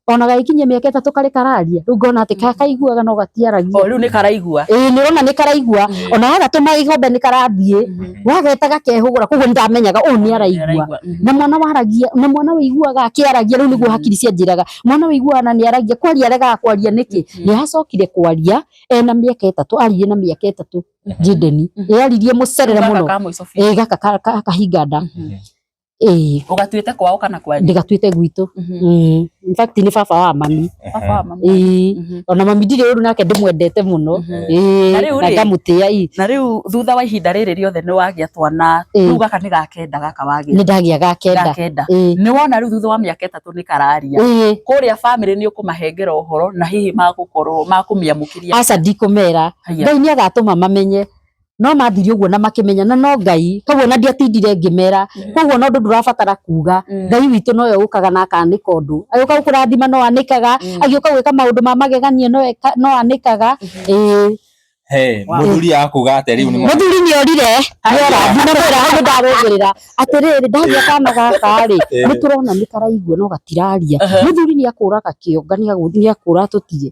ona gagĩkinyia mĩaka 3 karĩ kararia, rĩu ngona atĩ kaiguaga no gatiaragia. O rĩu nĩ karaigua. Ĩĩ nĩ ũrona nĩ karaigua, ona wagatũma gĩkombe nĩ karathiĩ, wageta gakehũgũra, koguo nĩ ndamenyaga ũyũ nĩ araigua. Na mwana waragia, na mwana wĩiguaga akĩaragia, rĩu nĩguo hakiri cianjĩraga, mwana wĩiguaga na nĩ aragia, kwaria aregaga kwaria nĩkĩ? Nĩ acokire kwaria ena mĩaka 3, aririe na mĩaka 3 Jideni, ĩ aririe mũcerere mũno, ĩ gaka kahinga nda. Ĩĩ. Ũgatuĩte kwao kana kwanyu? Ndĩgatuĩte gwitũ. In fact nĩ baba wa mami. Baba wa mami. Ĩĩ. Ona mami ndirĩ ũru nake, ndĩmwendete mũno. Ĩĩ. Na ngamũtĩa ĩ. Na rĩu thutha wa ihinda rĩrĩ rĩothe nĩ wagĩa twana, rĩu gaka nĩ ga kenda gaka wagĩa. Nĩ ndagĩa ga kenda. Nĩ wona rĩu thutha wa mĩaka 3 nĩ kararia. Kũrĩa family nĩ ũkũmahengera ũhoro na hihi magũkorwo makũmĩamũkĩria? Aca, ndikũmera. Ngai nĩ agatũma mamenye. No mathire ũguo na makĩmenya, na no Ngai, koguo na ndiatindire ngĩmera, koguo no ũndũ ndũrabatara kuga, Ngai witũ nowe ũkaga na akanĩka ũndũ, agĩũka gũkũrathima no anĩkaga, agĩũka gwĩka maũndũ ma magegania no anĩkaga. Ĩĩ. He, mũthuri akuga atĩa rĩu? Nĩ mũthuri nĩ orire, nĩ ora, ndinamwĩra hau nĩ ndarũgĩrĩra atĩrĩrĩ, ndagĩa kana gaka rĩ, nĩ tũrona nĩ karaigua no gatiraria. Mũthuri nĩ akũraga kĩonga, nĩ akũra tũtige.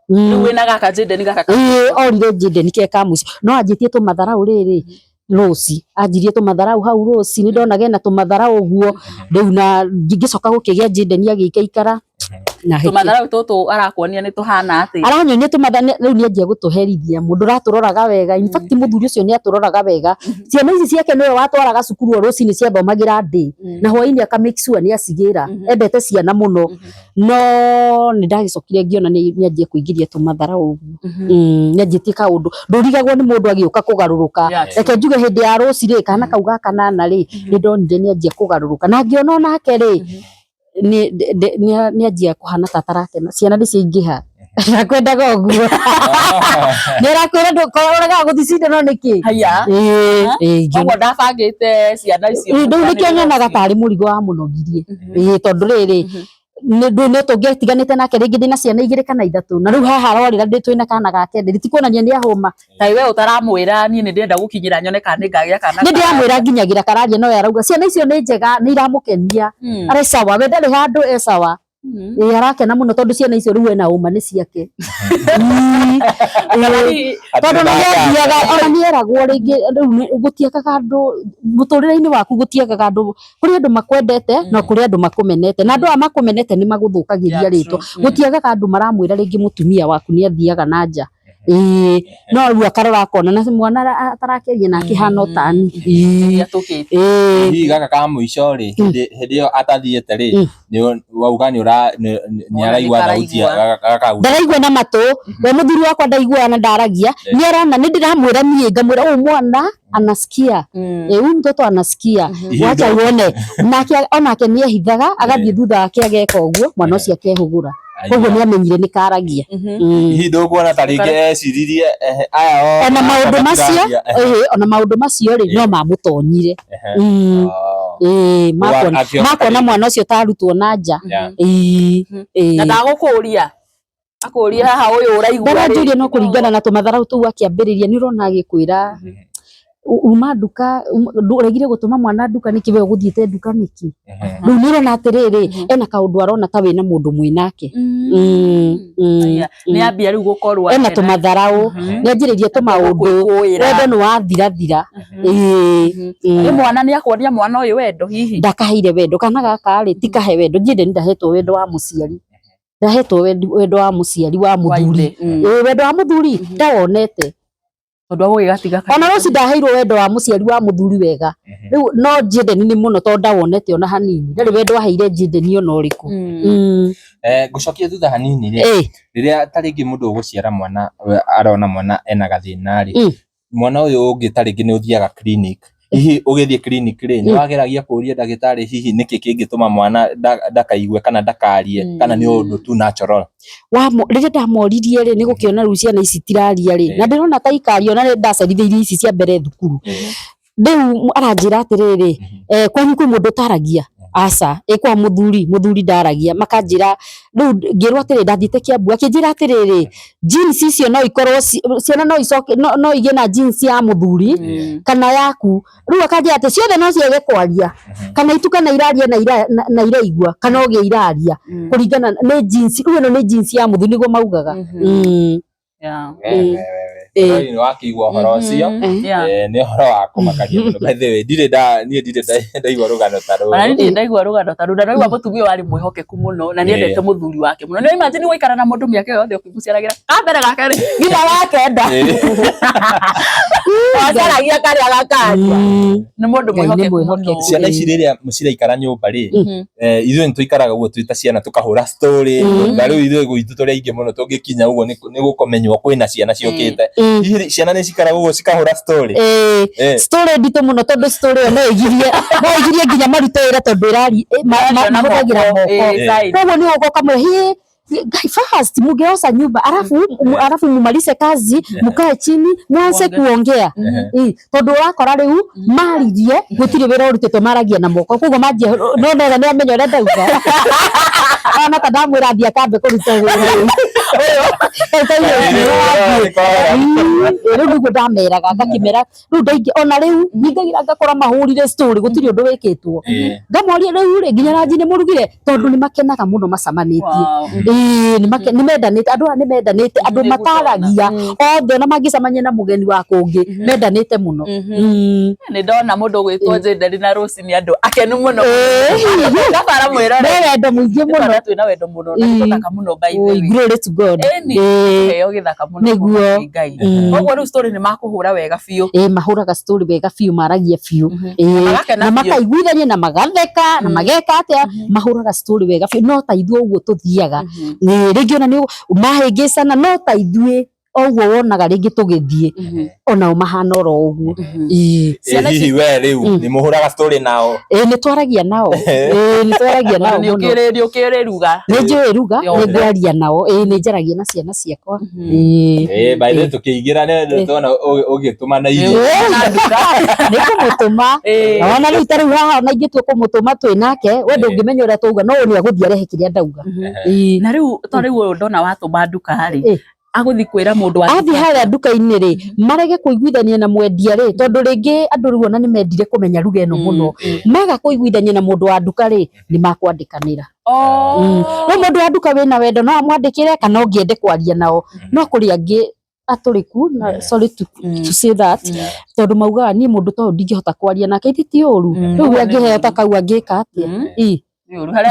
Rĩu wĩna gaka Jayden gaka? Ĩĩ, orire Jayden ke ka mũico, no anjĩtie tũmatharau rĩrĩ rũci, anjirie tũmatharau hau rũci, nĩ ndonaga ena tũmatharau ũguo, rĩu na ngĩcoka gũkĩgĩa Jayden agĩikaikara na tũmatharau tũtũ arakuonia nĩ tũhana atĩa? Aranyonia tũmatharau, rĩu nĩ anjia gũtũherithia, mũndũ ũratũroraga wega, in fact mũthuri ũcio nĩ atũroraga wega, ciana ici ciake nĩwe watwaraga cukuru o rũcinĩ, ciathomagĩra ndĩ, na hwainĩ aka make sure nĩ acigĩra, endete ciana mũno. No nĩ ndagĩcokire ngĩona nĩ anjia kũingĩria tũmatharau ũguo, nĩ anjĩtie kaũndũ ndũrigagwo nĩ mũndũ agĩũka kũgarũrũka. Reke njuge hĩndĩ ya rũci rĩ, kana kau ga kanana rĩ, nĩ ndonire nĩ anjia kũgarũrũka, na ngĩona onake rĩ, nĩ anjia kũhana ta atarakena, ciana nĩ ciaingĩha, ndakwendaga ũguo, nĩ arakwĩra ũregaga gũthiĩ cindano nĩkĩ? Koguo ndabangĩte ciana icio. Rĩu nĩkĩo nyonaga tarĩ mũrigo wa mũnogirie, tondũ rĩrĩ nĩ tũngĩatiganĩte nake rĩngĩ ndĩna ciana 2 kana 3, na rĩu haha arorĩra ndĩ twĩna kana ga kenda, tikuonania nĩ ahũma. Ta we ũtaramwĩra niĩ nĩ ndĩrenda gũkinyĩra nyone kana nĩ ngagĩa kana? Nĩ ndĩramwĩra nginyagĩra kararia, no arauga ciana icio nĩ njega, nĩ iramũkenia, arĩ sawa, we ndarĩ handũ, e sawa. Ĩĩ, arakena mũno tondũ ciana icio rĩu ena ũma nĩ ciake. Tondũ nĩ athiaga, ona nĩ eragwo rĩngĩ rĩu gũtiagaga andũ mũtũrĩre-inĩ waku, gũtiagaga andũ, kũrĩ andũ makwendete na kũrĩ andũ makũmenete, na andũ aya makũmenete nĩ magũthũkagĩria rĩtwa, gũtiagaga andũ maramwĩra rĩngĩ mũtumia waku nĩ athiaga na nja. Ĩĩ, no rĩu akarora akona na mwana atarakĩaria na akĩhana ũtani. Ĩĩ. Hihi gaka ka mũico rĩ, hĩndĩ ĩyo atathiĩte rĩ, wauga nĩ araigua thauti gaka? Ndaraigua na matũ, we mũthuri wakwa ndaiguaga na ndaragia, nĩ arona, nĩ ndĩramwĩra niĩ, ngamwĩra ũyũ mwana anasikia, huyu mtoto anasikia, wacha uone. Nake onake nĩ ehithaga agathiĩ thutha wake ageka ũguo, mwana ũcio akehũgũra, koguo nĩ amenyire nĩ karagia. Hihi ndũkuona ta rĩngĩ eciririe aya ona maũndũ macio, ona maũndũ macio rĩ, no mamũtonyire. Ĩĩ, makona mwana ũcio tarutwo na nja. Na ndagũkũria akũria haha ũyũ ũraigua? Ndaranjũria, no kũringana na tũmatharau tũu akĩambĩrĩria, nĩ ũrona agĩkwĩra uma nduka, ũregire gũtũma mwana nduka nĩkĩ, we ũgũthiĩte nduka nĩkĩ? Rĩu nĩ ũrona atĩrĩrĩ, ena kaũndũ arona ta wĩna mũndũ mwĩnake. Nĩ ambia rĩu gũkorwo ena tũmatharau, nĩ anjĩrĩria tũmaũndũ, wendo nĩ wathirathira. Nĩ mwana nĩ akuonia mwana ũyũ wendo hihi? Ndakaheire wendo kana gaka rĩ, tikahe wendo. Niĩ ndahetwo wendo wa mũciari, ndahetwo wendo wa mũciari wa mũthuri, wendo wa mũthuri ndawonete. Tondũ agũgĩgatiga. Ona rũci ndaheirwo wendo wa mũciari wa mũthuri wega rĩu, no Jayden nĩ mũno tondũ ndawonete ona hanini, ndarĩ wendo aheire Jayden ona ũrĩkũ. Ngũcokia thutha hanini rĩ, rĩrĩa ta rĩngĩ mũndũ ũgũciara mwana arona mwana ena gathĩna rĩ, mwana ũyũ ũngĩ ta rĩngĩ nĩ ũthiaga clinic, Hihi ũgĩthiĩ clinic rĩ, nĩ wageragia kũũria ndagĩtarĩ hihi nĩkĩ kĩngĩtũma mwana ndakaigue kana ndakarie, kana nĩ ũndũ tu natural? Rĩrĩa ndamoririe rĩ, nĩ gũkĩona rĩu ciana ici tiraria rĩ, na ndĩrona ta ikaria, ona ndacerithĩirie ici cia mbere thukuru. Rĩu aranjĩra atĩrĩrĩ, kwanyu kwĩ mũndũ ũtaragia? Aca. Ĩ kwa mũthuri, mũthuri ndaragia. Makanjĩra, rĩu ngĩrwo atĩrĩ, ndathiĩte Kiambu, akĩnjĩra atĩrĩrĩ, genes icio no ikorwo ciana no icoke, no igĩe na genes ya mũthuri kana yaku. Rĩu akanjĩra atĩ ciothe no ciage kwaria, kana itukana iraria na iraigua, kana ũgĩe iraria, kũringana nĩ genes, rĩu ĩno nĩ genes ya mũthuri nĩguo maugaga. Nĩ wakĩigua ũhoro ũcio, nĩ ũhoro wa kũmakania mũno. By the way, ndirĩ nda niĩ ndirĩ ndaigua rũgano ta rũrũ. Ona ndirĩ ndaigua rũgano ta rũu, na ndaigua mũtumia warĩ mwĩhokeku mũno na nĩendete mũthuri wake mũno. Nĩ imagine gũikara na mũndũ mĩaka yothe ũkĩmũciaragĩra ka mbere ga kerĩ nginya wa kenda, wacaragia karĩa gakaria. Nĩ mũndũ mwĩhokeku mũno. Ciana ici rĩrĩa ciraikara nyũmba rĩ, ithuĩ nĩ tũikaraga ũguo twĩ ta ciana tũkahũra story, na rĩu ithuĩ gwitũ tũrĩ aingĩ mũno tũngĩkinya ũguo nĩ gũkũmenywo kwĩna ciana ciũkĩte. Hihi ciana nĩ cikaraga ũguo cikahũra story? Story nditũ mũno, tondũ story ĩyo no ĩgirie nginya marute wĩra, tondũ mahũthagĩra moko. Koguo nĩ ũgoka ũkamwĩra, hĩ guy, fast mungeosha nyumba alafu mumalize kazi, mukae chini mwanze kuongea. Tondu urakora riu maririe gutiri wira urutitwo, maragia na moko, koguo manjia no no nĩ amenya ũrĩa ndauga, ona ta ndamwĩra athiĩ akambe kũruta wĩra rĩu nĩguo ndameraga, ngakĩmera rĩu ndaingĩ ona rĩu nyingagĩra ngakora mahũrire story, gũtirĩ ũndũ wĩkĩtwo, ngamoria rĩu rĩ nginya ranji nĩ mũrugire, tondũ nĩ makenaga mũno macamanĩtie. Nĩ mendanĩte, andũ aya nĩ mendanĩte, andũ mataragia othe, ona mangĩcemania na mũgeni wa kũngĩ mendanĩte mũno. Nĩ ndona mũndũ ũgwĩtwo Jenderi na Rose nĩ andũ akenu mũno. Gabara mwĩrore. Me wendo mũingĩ mũno. Twĩna wendo mũno na nĩ tũthaka mũno, by the way. Glory to God. Kĩheo gĩthaka mũno. Nĩguo. Ngai. Koguo rĩu story nĩ makũhũra wega biũ. Mahũraga story wega biũ, maragia biũ, na makaiguithania na magatheka na mageka atĩa, mahũraga story wega biũ, no ta ithuĩ ũguo tũthiaga rĩngĩ ona nĩ mahĩngĩcana, no ta ithuĩ oguo wonaga rĩngĩ tũgĩthiĩ, onao mahana oro ũguo. Hihi we rĩu nĩ mũhũraga story nao? Nĩ twaragia nao, nĩ twaragia nao mũno. Nĩ ũkĩrĩ ruga? Nĩ njũĩ ruga, nĩ ngwaria nao, nĩ njaragia na ciana ciakwa. By the way, tũkĩingĩra nĩ tuona ũgĩtũma na irio. Nĩ kũmũtũma, ona rĩu ta rĩu haha ona ingĩtua kũmũtũma twĩ nake, we ndũngĩmenya ũrĩa twauga, no nĩ agũthiĩ arehe kĩrĩa ndauga. Na rĩu to rĩu ũyũ ndona watũma nduka rĩ, agũthiĩ kwĩra mũndũ wa athiĩ harĩa nduka-inĩ rĩ, marege kũiguithania na mwendia rĩ, tondũ rĩngĩ andũ rĩu ona nĩ mendire kũmenya ruga ĩno mũno, maga kũiguithania na mũndũ wa nduka rĩ, nĩ makwandĩkanĩra. No mũndũ wa nduka wĩna wendo no amwandĩkĩre, kana ũngĩende kwaria nao, no kũrĩ angĩ atũrĩku na sorry to say that, tondũ maugaga niĩ mũndũ ta ũyũ ndingĩhota kwaria nake, ithi ti ũru, rĩu angĩheo ta kau angĩka atĩa?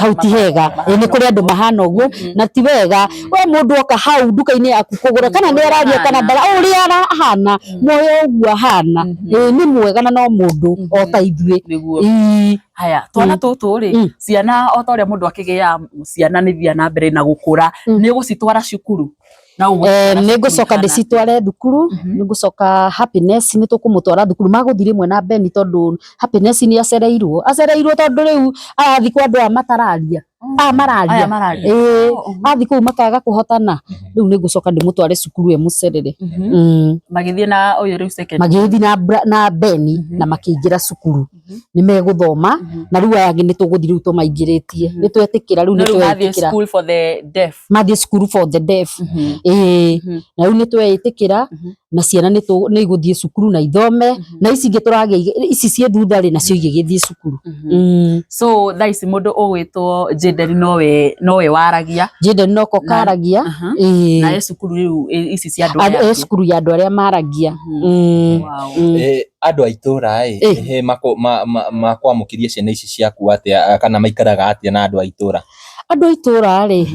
Hau ti hega. Nĩ kũrĩ andũ mahana ũguo na ti wega. We mũndũ oka hau nduka-inĩ yaku kũgũra, kana nĩ araria kana ndara, ũrĩa arahana muoyo ũguo ahana nĩ mwega, na no mũndũ o ta ithuĩ. Haya, twana tũtũ rĩ, ciana o ta ũrĩa mũndũ akĩgĩa ciana nĩ thiaga na mbere na gũkũra, nĩ ũgũcitwara cukuru? Nĩ ngũcoka ndĩcitware thukuru, nĩ ngũcoka Happiness nĩ tũkũmũtwara thukuru, magũthiĩ rĩmwe na Beni, tondũ Happiness nĩ acereirwo tondũ rĩu arathiĩ kwa andũ aya matararia, aya mararia, athiĩ kũu makaga kũhotana, rĩu nĩ ngũcoka ndĩmũtware cukuru ĩmũcerere. Magĩthiĩ na ũyũ rĩu second. Magĩthiĩ na Beni na makĩingĩra cukuru, nĩ megũthoma, na rĩu aya angĩ nĩ tũgũthiĩ rĩu tũmaingĩrĩtie, nĩ twetĩkĩra rĩu, nĩ twetĩkĩra school for the deaf. Mathiĩ cukuru for the deaf, na rĩu nĩ twetĩkĩra na ciana nĩ igũthiĩ cukuru na ithome, na ici ingĩ tũragĩa ici ciĩ thutha rĩ, nacio igĩgĩthiĩ cukuru. So thaa ici mũndũ ũgwĩtwo Jenderi nowe waragia? Jenderi noko karagia. Na e cukuru rĩu ici cia andũ arĩa, e cukuru ya andũ arĩa maragia. Andũ a itũra ĩ makwamũkĩria ciana ici ciaku atĩa, kana maikaraga atĩa na andũ a itũra? Andũ a itũra rĩ,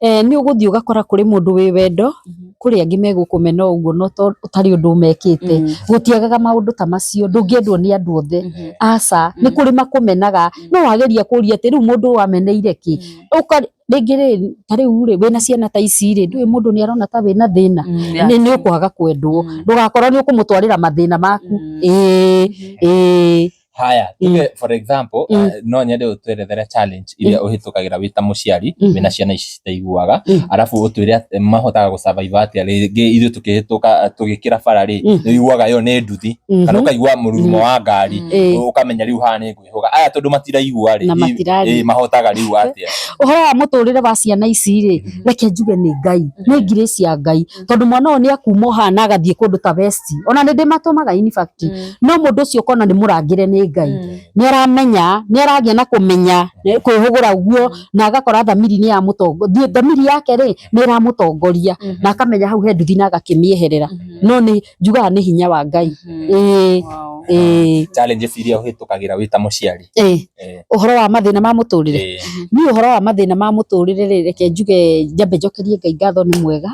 nĩ ũgũthiĩ ũgakora kũrĩ mũndũ wĩ wendo, kũrĩ angĩ megũkũmena ũguo no to ũtarĩ ũndũ ũmekĩte. Gũtiagaga maũndũ ta macio, ndũngĩendwo nĩ andũ othe. Aca, nĩ kũrĩ makũmenaga, no wageria kũria atĩ rĩu mũndũ ũyũ ameneire kĩ? Ũka rĩngĩ rĩ, ta rĩu rĩ, wĩna ciana ta ici rĩ, ndũĩ mũndũ nĩ arona ta wĩna thĩna. Nĩ ũkwaga kwendwo. Ndũgakorwo nĩ ũkũmũtwarĩra mathĩna maku. Ĩĩ, ĩĩ. Haya, tuge for example, no nyende ũtwerethere challenge iria ũhĩtũkagĩra wĩ ta mũciari wĩna ciana ici citaiguaga, arabu ũtwĩre atĩ mahotaga gũ survive atĩa. Rĩngĩ ithuĩ tũkĩhĩtũka tũgĩkĩra bara rĩ, nĩ ũiguaga ĩyo nĩ nduthi, kana ũkaigua mũrurumo wa ngari, ũkamenya rĩu haha nĩ ngwĩhũga. Aya tondũ matiraigua rĩ, Na matiraria. Mahotaga rĩu atĩa? Ũhoro wa mũtũrĩre wa ciana ici rĩ, reke njuge nĩ Ngai, nĩ grace ya Ngai, tondũ mwana ũyũ nĩ akuma haha na agathiĩ kũndũ ta West, ona nĩ ndĩmatũmaga in fact, no mũndũ ũcio ũkona nĩ mũrangĩre nĩ Ngai, nĩ aramenya, nĩ aragĩa na kũmenya kwĩhũgũra ũguo, na agakora thamiri nĩ yamũtongoria, thamiri yake rĩ nĩ ĩramũtongoria, na akamenya hau he nduthi na agakĩmĩeherera. No nĩ njugaga nĩ hinya wa Ngai. Ĩĩ, ĩĩ. Challenges iria ũhĩtũkagĩra wĩ ta mũciari. Ũhoro wa mathĩna ma mũtũrĩre, niĩ ũhoro wa mathĩna ma mũtũrĩre rĩ, reke njuge njambe njokerie Ngai ngatho nĩ mwega,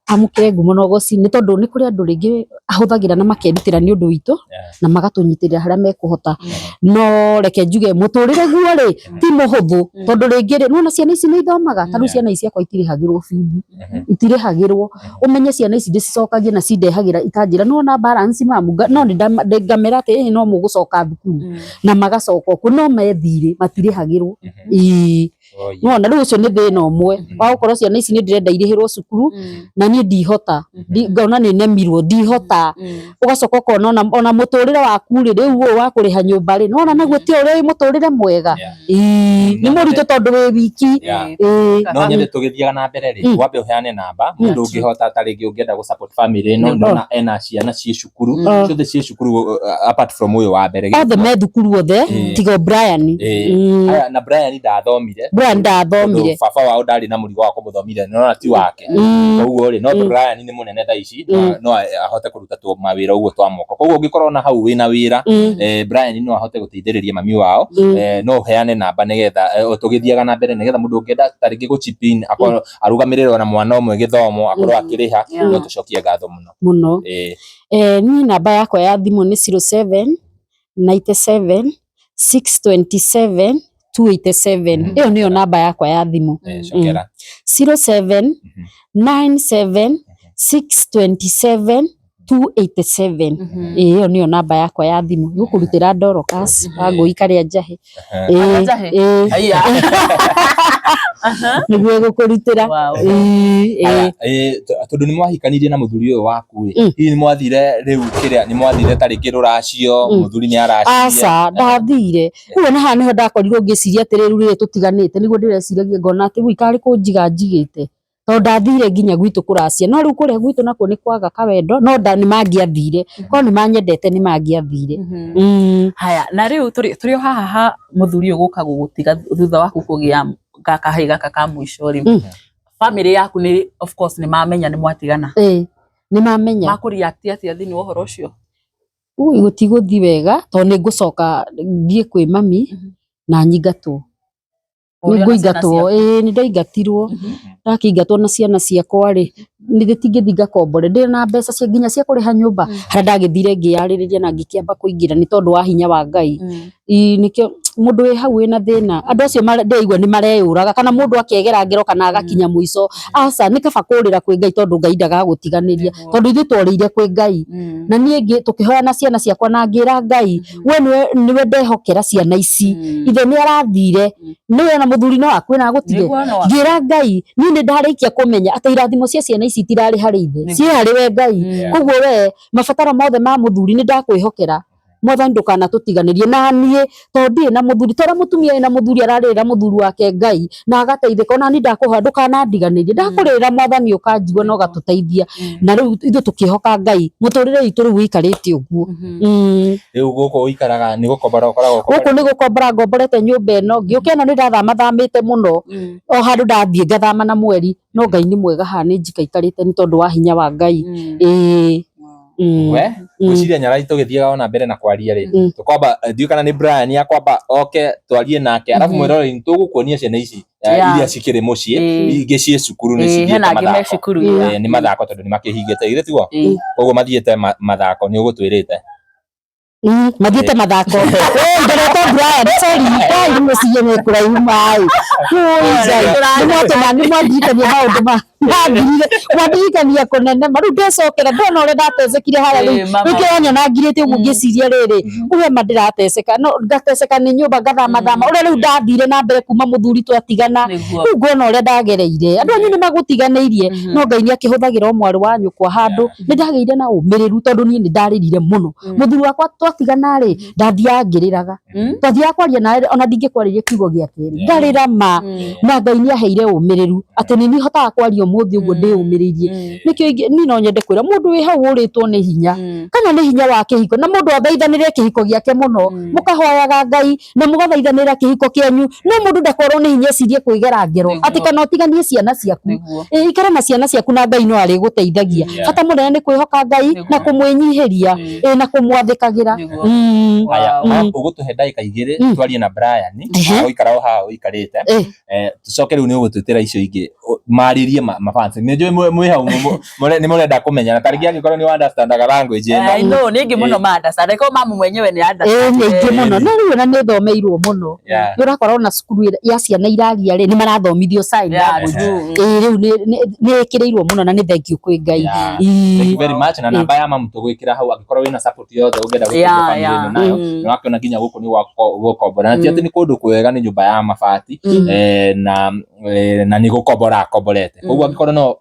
amũkĩre ngumo na ũgoci, nĩ tondũ nĩ kũrĩ andũ rĩngĩ ahũthagĩra na makerutĩra nĩ ũndũ witũ, na magatũnyitĩrĩra harĩa mekũhota. No reke njuge mũtũrĩre guo rĩ, ti mũhũthũ, tondũ rĩngĩ rĩ, nĩwona ciana ici nĩ ithomaga, ta rĩu ciana ici ciakwa itirĩhagĩrwo bithi, itirĩhagĩrwo, ũmenye ciana ici ndĩcicokagia na cindehagĩra ikanjĩra nĩwona balance mamu, no ngamera atĩ ĩĩ no mũgũcoka thukuru, na magacoka okuo, no methirĩ matirĩhagĩrwo. Ĩĩ. Nĩwona rĩu ũcio nĩ thĩna ũmwe wa gũkorwo ciana ici nĩ ndĩrenda irĩhĩrwo cukuru, na niĩ ndihota, ngona nĩ nemirwo ndihota. Ũgacoka ũkona ona mũtũrĩre waku rĩ, rĩu ũyũ wa kũrĩha nyũmba rĩ, nĩwona naguo ti ũrĩa wĩ mũtũrĩre mwega. Ĩĩ, nĩ mũritũ tondũ wĩ wiki. Ĩĩ. No nyende tũgĩthiaga na mbere rĩ, wambe ũheane namba mũndũ ũngĩhota ta rĩngĩ ũngĩenda gũ support family ĩno, ndona ena ciana ciĩ cukuru, ciothe ciĩ cukuru, apart from ũyũ wa mbere. Othe me thukuru othe, tiga Brian. Aya, na Brian ndathomire. Brian ndathomire. Baba wao ndarĩ na mũrigo wa kũmũthomithia, nĩwona ti wake. Koguo rĩ, no Brian nĩ mũnene thaa ici, no ahote kũruta mawĩra ũguo twa moko. Koguo ũngĩkorwo na hau wĩna wĩra, Brian no ahote gũteithĩrĩria mami wao, no ũheane namba nĩgetha tũgĩthiaga na mbere, nĩgetha mũndũ ũngĩenda ta rĩngĩ gũ chip in, akorwo arũgamĩrĩre ona mwana ũmwe gĩthomo, akorwo akĩrĩha, no tũcokie ngatho mũno. Mũno. Niĩ namba yakwa ya thimũ nĩ 07 97 627 287. Ĩyo nĩyo namba yakwa ya thimũ. Cokera. 07 97 627 287. Ĩyo nĩyo namba yakwa ya thimũ. Gũkũrutĩra Dorcas wa Ngũi karĩa njahe. Nĩguo ĩgũkũrutĩra. Tondũ nĩ mwahikanirie na mũthuri ũyũ waku ĩ, hihi nĩ mwathire rĩu kĩrĩa, nĩ mwathire ta rĩngĩ rũracio, mũthuri nĩ aracirie? Aca, ndathire. Rĩu ona haha nĩho ndakorirwo ngĩciria atĩrĩrĩ, rĩu rĩrĩ tũtiganĩte, nĩguo ndĩreciragia ngona atĩ wui karĩ kũnjiga njigĩte. Tondũ ndathire nginya gwitũ kũracia, no rĩu kũrĩa gwitũ nakuo nĩ kwaga kawendo, no nĩ mangĩathire, korwo nĩ manyendete nĩ mangĩathire. Haya, na rĩu tũrĩ o haha ha mũthuri ũyũ gũka gũgũtiga thutha waku kũgĩa kahĩĩ gaka ka mũico rĩ, family yaku nĩ of course nĩ mamenya nĩ mwatigana. Ĩĩ, nĩ mamenya. Makũ react atĩa thĩinĩ wa ũhoro ũcio? Ui, gũtigũthiĩ wega tondũ nĩ ngũcoka thiĩ kwĩ mami na nyingatwo. Nĩngũingatwo, ĩĩ nĩ ndaingatirwo, ndakĩingatwo na ciana ciakwa rĩ, nĩ tingĩthiĩ ngakombore, ndĩ na mbeca cia nginya cia kũrĩha nyũmba, harĩa ndagĩthire ngĩyarĩrĩria na ngĩkĩamba kũingĩra nĩ tondũ wa hinya wa Ngai. Nĩkĩo mũndũ wĩ hau wĩna thĩna, andũ acio ndĩraigua nĩ mareyũraga kana mũndũ akegera ngero kana agakinya mũico, aca nĩ kaba kũrĩra kwĩ Ngai tondũ Ngai ndagagũtiganĩria, tondũ ithuĩ tworĩire kwĩ Ngai. Na niĩ tũkĩhoya na ciana ciakwa na ngĩra Ngai, we nĩwe ndehokera ciana ici, ithe nĩ arathire, nĩwe ona mũthuri no akue na agũtige. Ngĩra Ngai, niĩ nĩ ndarĩkia kũmenya atĩ irathimo cia ciana ici itirarĩ harĩ ithe, ciĩ harĩ we Ngai. Koguo we mabataro mothe ma mũthuri nĩ ndakwĩhokera. Mwathani ndũkanatũtiganĩrie na niĩ tondũ ndirĩ na mũthuri, ta ũrĩa mũtumia wĩna mũthuri ararĩrĩra mũthuri wake Ngai na agateithĩka, ona niĩ ndakũhoya ndũkanandiganĩrie, ndakũrĩrĩra Mwathani ũkanjigua na ũgatũteithia. Na rĩu ithuĩ tũkĩhoka Ngai, mũtũrĩre witũ rĩu ũikarĩte ũguo. Rĩu gũkũ ũikaraga nĩ gũkombora ũkoragwo Gũkũ nĩ gũkombora ngomborete nyũmba ĩno, ngĩũka ĩno nĩ ndathamathamĩte mũno, o handũ ndathiĩ ngathama na mweri, no Ngai nĩ mwega haha nĩ njikaikarĩte nĩ tondũ wa hinya wa Ngai. Ĩĩ. We ngwĩciria Nyarai tũgĩthiaga ona mbere na kwaria rĩ, tũkwamba ndiũĩ kana nĩ Brian akwamba oke twarie nake, arabu mwĩroreri tũgũkuonia ciana ici. Iria cikĩrĩ mũciĩ, ingĩ ciĩ cukuru nĩ cithiĩte Hena angĩ me mathako. cukuru. Nĩ mathako tondũ nĩ makĩhingĩte githĩ tiguo? Koguo mathiĩte mathako nĩ ũgũtwĩrĩte. Mathiĩte mathako. Ngeretwo Brian, sorry, kai mũciĩ nĩ kũraihu maĩ. Nĩ mwatũma nĩ mwandirikania maũndũ ma mwandirire mwandirikania kũnene ma rĩu ndecokera ndona ũrĩa ndatecekire harĩa rĩu rĩu kĩranyona ngirĩte ũguo ngĩciria rĩrĩ uhe ma ndĩrateceka no ngateceka nĩ nyũmba ngathamathama ũrĩa rĩu ndathire na mbere kuma mũthuri twatigana rĩu ngona ũrĩa ndagereire andũ anyu nĩ magũtiganĩirie no Ngai nĩ akĩhũthagĩra o mwarĩ wa nyũkwa handũ nĩ ndagĩire na ũmĩrĩru tondũ niĩ nĩ ndarĩrire mũno mũthuri wakwa twatigana rĩ ndathiaga ngĩrĩraga twathiaga kwaria nawe ona ndingĩkwarĩria kiugo gĩa kerĩ ngarĩra ma na Ngai nĩ aheire ũmĩrĩru atĩ nĩ niĩ hotaga kwaria ũmũthĩ ũguo ndĩũmĩrĩirie nĩkĩo niĩ no nyende kwĩra mũndũ wĩ hau ũrĩtwo nĩ hinya kana nĩ hinya wa kĩhiko na mũndũ athaithanĩre kĩhiko gĩake mũno mũkahoyaga Ngai na mũgathaithanĩra kĩhiko kĩanyu no mũndũ ndakorwo nĩ hinya ecirie kwĩgera ngero atĩ kana ũtiganie ciana ciaku. Ikara na ciana ciaku na Ngai no arĩgũteithagia. Bata mũnene nĩ kwĩhoka Ngai na kũmwĩnyihĩria na kũmwathĩkagĩra. Haya, ũgũtũhe ndagĩka 2 twarie na Brian ũikara o haha ũikarĩte, tũcoke rĩu nĩ ũgũtwĩtĩra icio ingĩ marĩrie mafans. Nĩ njũĩ mwĩ hau nĩ mũrenda kũmenya na tarĩngĩ angĩkorwo nĩ understandaga language ĩno. I know nĩ aingĩ mũno ma understand ko mamu mwenyewe nĩ understand. Nĩ aingĩ mũno na rĩu ona nĩ thomeirwo mũno. Nĩ ũrakora ona cukuru ya ciana iraria rĩ nĩ marathomithio sign language. Rĩu nĩ ĩkĩrĩirwo mũno na nĩ thank you kwĩ Ngai. Thank you very much. Na namba ya mamu tũgwĩkĩra hau angĩkorwo wĩna support yothe ũngĩenda gũteithia family ĩno nayo. Nĩ wakĩona nginya gũkũ nĩ gũkombora na ti atĩ nĩ kũndũ kwega, nĩ nyũmba ya mabati na nĩ gũkombora akomborete. Koguo angĩkorwo no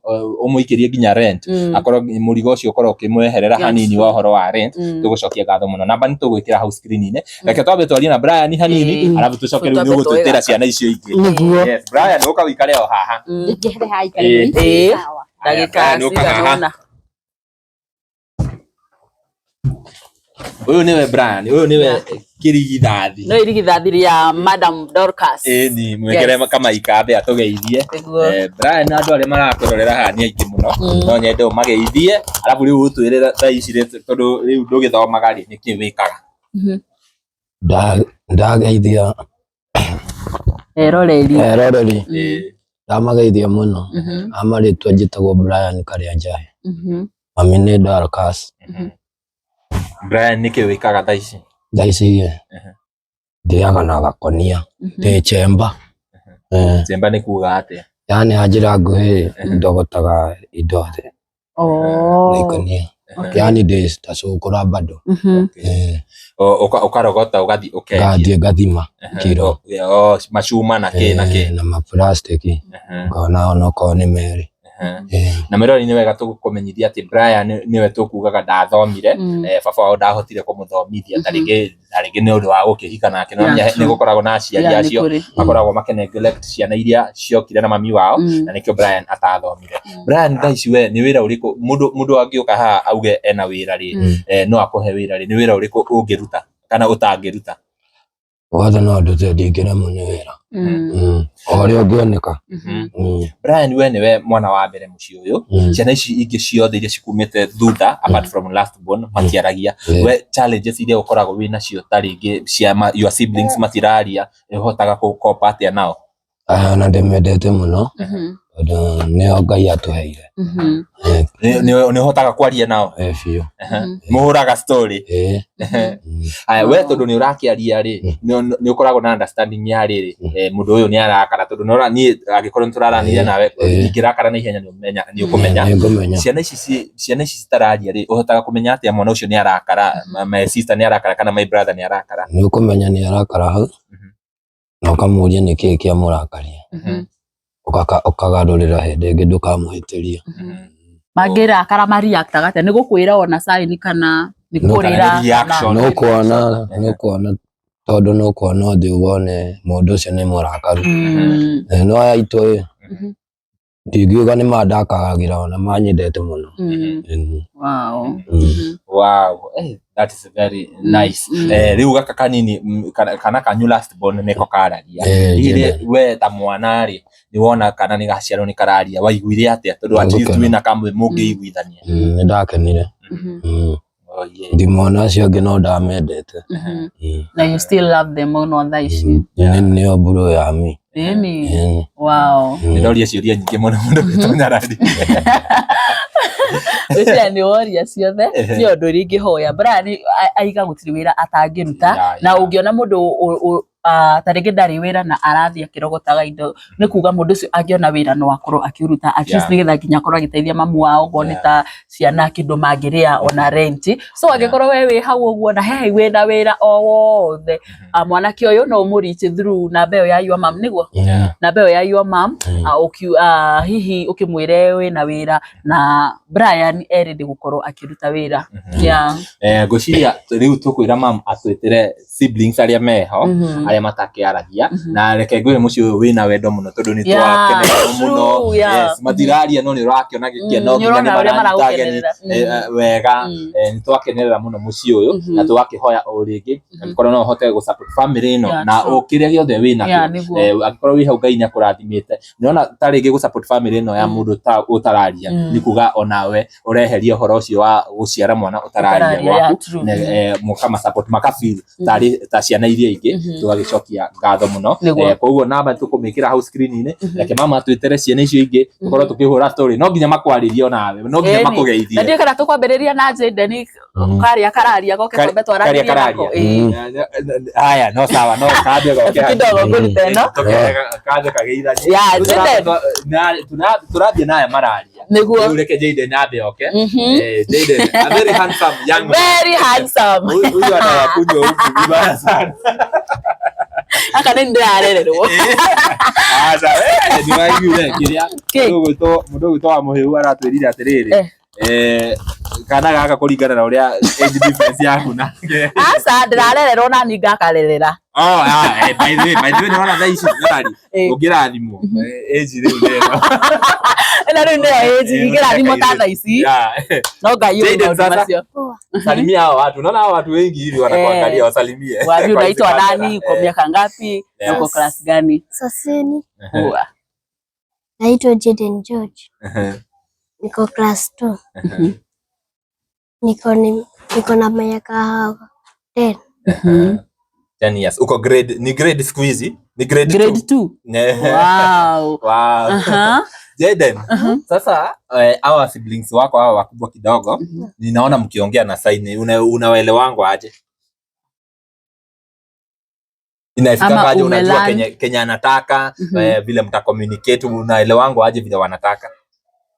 ũmũikĩrie nginya rent, akorwo mũrigo ũcio ũkorwo ũkĩmweherera hanini wa ũhoro wa rent, tũgũcokia ngatho mũno. Namba nĩ tũgwĩkĩra hau screen-inĩ. Reke twambe twarie na Brian hanini alafu tũcoke rĩu nĩ ũgũtwĩtĩra ciana icio ingĩ. Nĩguo. Yes, Brian ũka ũikare o haha. Njehere haha ikare. Ndagĩka cigana ũna. Ũyũ nĩwe Brian, ũyũ nĩwe kĩrigithathi. No irigithathi rĩa Madam Dorcas. Ĩni, mwĩkĩre kamaika ambe atũgeithie. Brian na andũ arĩa marakwĩrorera haha nĩ aingĩ mũno. No nyende ũmageithie, alafu rĩu ũtwĩre thaa ici tondũ rĩu ndũgĩthomaga rĩ, nĩkĩ wĩkaga? Ndageithia eroreri. Eroreri. Ndamageithia mũno. Amarĩtwa njĩtagwo Brian Karĩa Njahi. Mami nĩ Dorcas. Brian nĩkĩ wĩkaga thaa ici? Thaa ici ndĩaga na gakonia ndĩ chemba. Chemba nĩ kuga atĩa? Yani na njĩra nguhĩ ndogotaga indo thĩ na ikonia. Yani ndĩ ta cũkũra bado. Ũkarogota ũgathiĩ ũkendia. Ngathiĩ ngathima kiro. Macuma na kĩ na kĩ. Na maplastiki ngona onokorwo nĩ merĩ. Na mwĩroreri nĩ wega tũkũmenyithia atĩ Brian nĩwe tũkugaga ndathomire, baba wao ndahotire kũmũthomithia ta rĩngĩ nĩ ũndũ wa gũkĩhika nake, no nĩ gũkoragwo na aciari acio makoragwo makĩ neglect ciana iria ciokire na mami wao, na nĩkĩo Brian atathomire. Brian thaa ici we nĩ wĩra ũrĩkũ mũndũ angĩũka haha auge ena wĩra rĩ, no akũhe wĩra rĩ, nĩ wĩra ũrĩkũ ũngĩruta kana ũtangĩruta? Wothe no ndute, ndingĩremwo nĩ wĩra o ũrĩa ũngĩoneka. Brian we nĩwe mwana wa mbere mũciĩ ũyũ, ciana ici ingĩ ciothe iria cikumĩte thutha apart from last born matiaragia. We challenges iria ũkoragwo wĩ nacio ta rĩngĩ cia your siblings matiraria, ũhotaga gũkopa atĩa nao? Ona ndĩmendete mũno tondũ nĩo Ngai atũheire. Nĩ ũhotaga kwaria nao? Biũ. Mũhũraga story? Aya, we tondũ nĩ ũrakĩaria rĩ, nĩ ũkoragwo na understanding ya rĩrĩ, mũndũ ũyũ nĩ arakara tondũ nĩ niĩ angĩkorwo nĩ tũraranĩria nawe ingĩrakara na ihenya nĩ ũkũmenya. Ciana ici citararia rĩ, ũhotaga kũmenya atĩa mwana ũcio nĩ arakara, my sister nĩ arakara kana my brother nĩ arakara? Nĩ ũkũmenya nĩ arakara hau na ũkamũria nĩkĩĩ kĩamũrakaria, ũkagarũrĩra hĩndĩ ĩngĩ ndũkamũhĩtĩrie. Mangĩrakara ma reactaga atĩa? Nĩ gũkwĩra ona sign kana nĩ kũrĩra? Nĩ ũkuona tondũ nĩ ũkuona ũthiũ wone mũndũ ũcio nĩ mũrakaru. No aya aitũ ĩ, ndingiuga nĩ mandakagĩra ona manyendete mũno. Wow, that is very nice. Rĩu gaka kanini kana kanyu last born nĩko kararia. Hihi we ta mwana rĩ, nĩ wona kana nĩ gaciarwo nĩ kararia, waiguire atĩa tondũ at least wĩna kamwe mũngĩiguithania? Nĩ ndakenire. Ndi mwana acio angĩ no ndamendete. Na you still love them mũno thaa ici? Nĩo mburu ya mi. Ĩni. Ĩni. Wow. Nĩndoria ciũria nyingĩ mũno mũndũ gwĩtwo Nyarari. Ngwĩciria nĩ woria ciothe nĩ ũndũ ũrĩa ingĩhoya Brian aiga gũtirĩ wĩra atangĩruta na ũngĩona mũndũ ta rĩngĩ ndarĩ wĩra na arathiĩ akĩrogotaga indo nĩ kuga mũndũ ũcio angĩona wĩra no akorwo akĩũruta at least nĩgetha nginya akorwo agĩteithia mamu wao okorwo nĩ ta ciana kĩndũ mangĩrĩa ona rent. So angĩkorwo we wĩ hau ũguo na he wĩna wĩra o wothe, mwanake ũyũ no ũmũ reach through namba ĩyo ya your mum nĩguo? Namba ĩyo ya your mum, hihi ũkĩmwĩre wĩna wĩra na Brian erĩndĩ gũkorwo akĩruta wĩra. Yeah. Ngwĩciria rĩu tũkwĩra mam atwĩtĩre siblings arĩa meho, arĩa matakĩaragia, na reke ngwĩre mũciĩ ũyũ wĩna wendo mũno tondũ nĩ twakenerwo mũno. Yes, matiraria no nĩ ũrakĩona gĩkeno, nginya nĩ Nĩũrona ũrĩa maranyita ageni maragũkenerera. Wega. Nĩ twakenerera mũno mũciĩ ũyũ na tũgakĩhoya o rĩngĩ angĩkorwo no ũhote gũ support family ĩno na o kĩrĩa gĩothe wĩ nakĩo, Nĩguo. Angĩkorwo wĩ hau Ngai nĩ akũrathimĩte, nĩona ta rĩngĩ gũ support family ĩno ya mũndũ ta ũtararia nĩ kuga onawe ũreheria ũhoro ũcio wa gũciara mwana ũtararia Ũtararia, yeah, gwaku, true. mũkama support maka feel tarĩ ta ciana iria ingĩ. Tũgagĩcokia ngatho mũno. Nĩguo. Koguo namba tũkũmĩkĩra hau screen-inĩ. Reke mama twĩtere ciana icio ingĩ tũkorwo tũkĩhũra story. No nginya makwarĩrie onawe, no nginya Ĩni. Na makũgeithie. ndiũĩ kana tũkwambĩrĩria na Jaden karĩa kararia goke twambe Karĩa twaranĩrie kararia. nako. Ĩĩ. Haya, no sawa, no kambie goke. Kidogo ngũrute ĩno. Kambie kageithanie. Yeah, Jaden. Tũrathiĩ naya mararia. Nĩguo. Rĩu reke Jaden ambe oke. Jaden, a very handsome young man. Very handsome. Huyu anawakunywa huku vibaya sana. Aka nĩ ndĩrarererwo. Aca, nĩwaiguire kĩrĩa Kĩ? mũndũ ũgwĩtwo wa mũhĩu aratwĩrire atĩrĩrĩ, kana gaka kũringana na ũrĩa age difference yaku nake. Aca ndĩrarererwo na niĩ ngakarerera. Oh, by the way, nĩwona thaa ici Nyarari, ũngĩrathimwo, age rĩu nĩ ĩno. Ĩno rĩu nĩyo age ingĩrathimwo ta thaa ici. No Ngai ũĩ Jaden, maũndũ sasa. macio. Poa. Salimia hao watu. Unaona hao watu wengi hivi wanakuangalia, wasalimie. Waambie Kwa unaitwa hizi kamera. nani, uko miaka ngapi, na uko class gani? Saseni, Poa. naitwa Jaden George. Niko class 2. Niko na miaka 10. 10 years. Uko grade, ni grade siku hizi? Ni grade Grade 2. 2. Wow. Wow. Jaden, sasa hawa siblings wako hawa wakubwa kidogo, ninaona mkiongea na sign, unawaelewangu aje? Inafika Ama aje unajua umelearn. Kenye anataka, vile mta communicate, unaelewangu aje vile wanataka?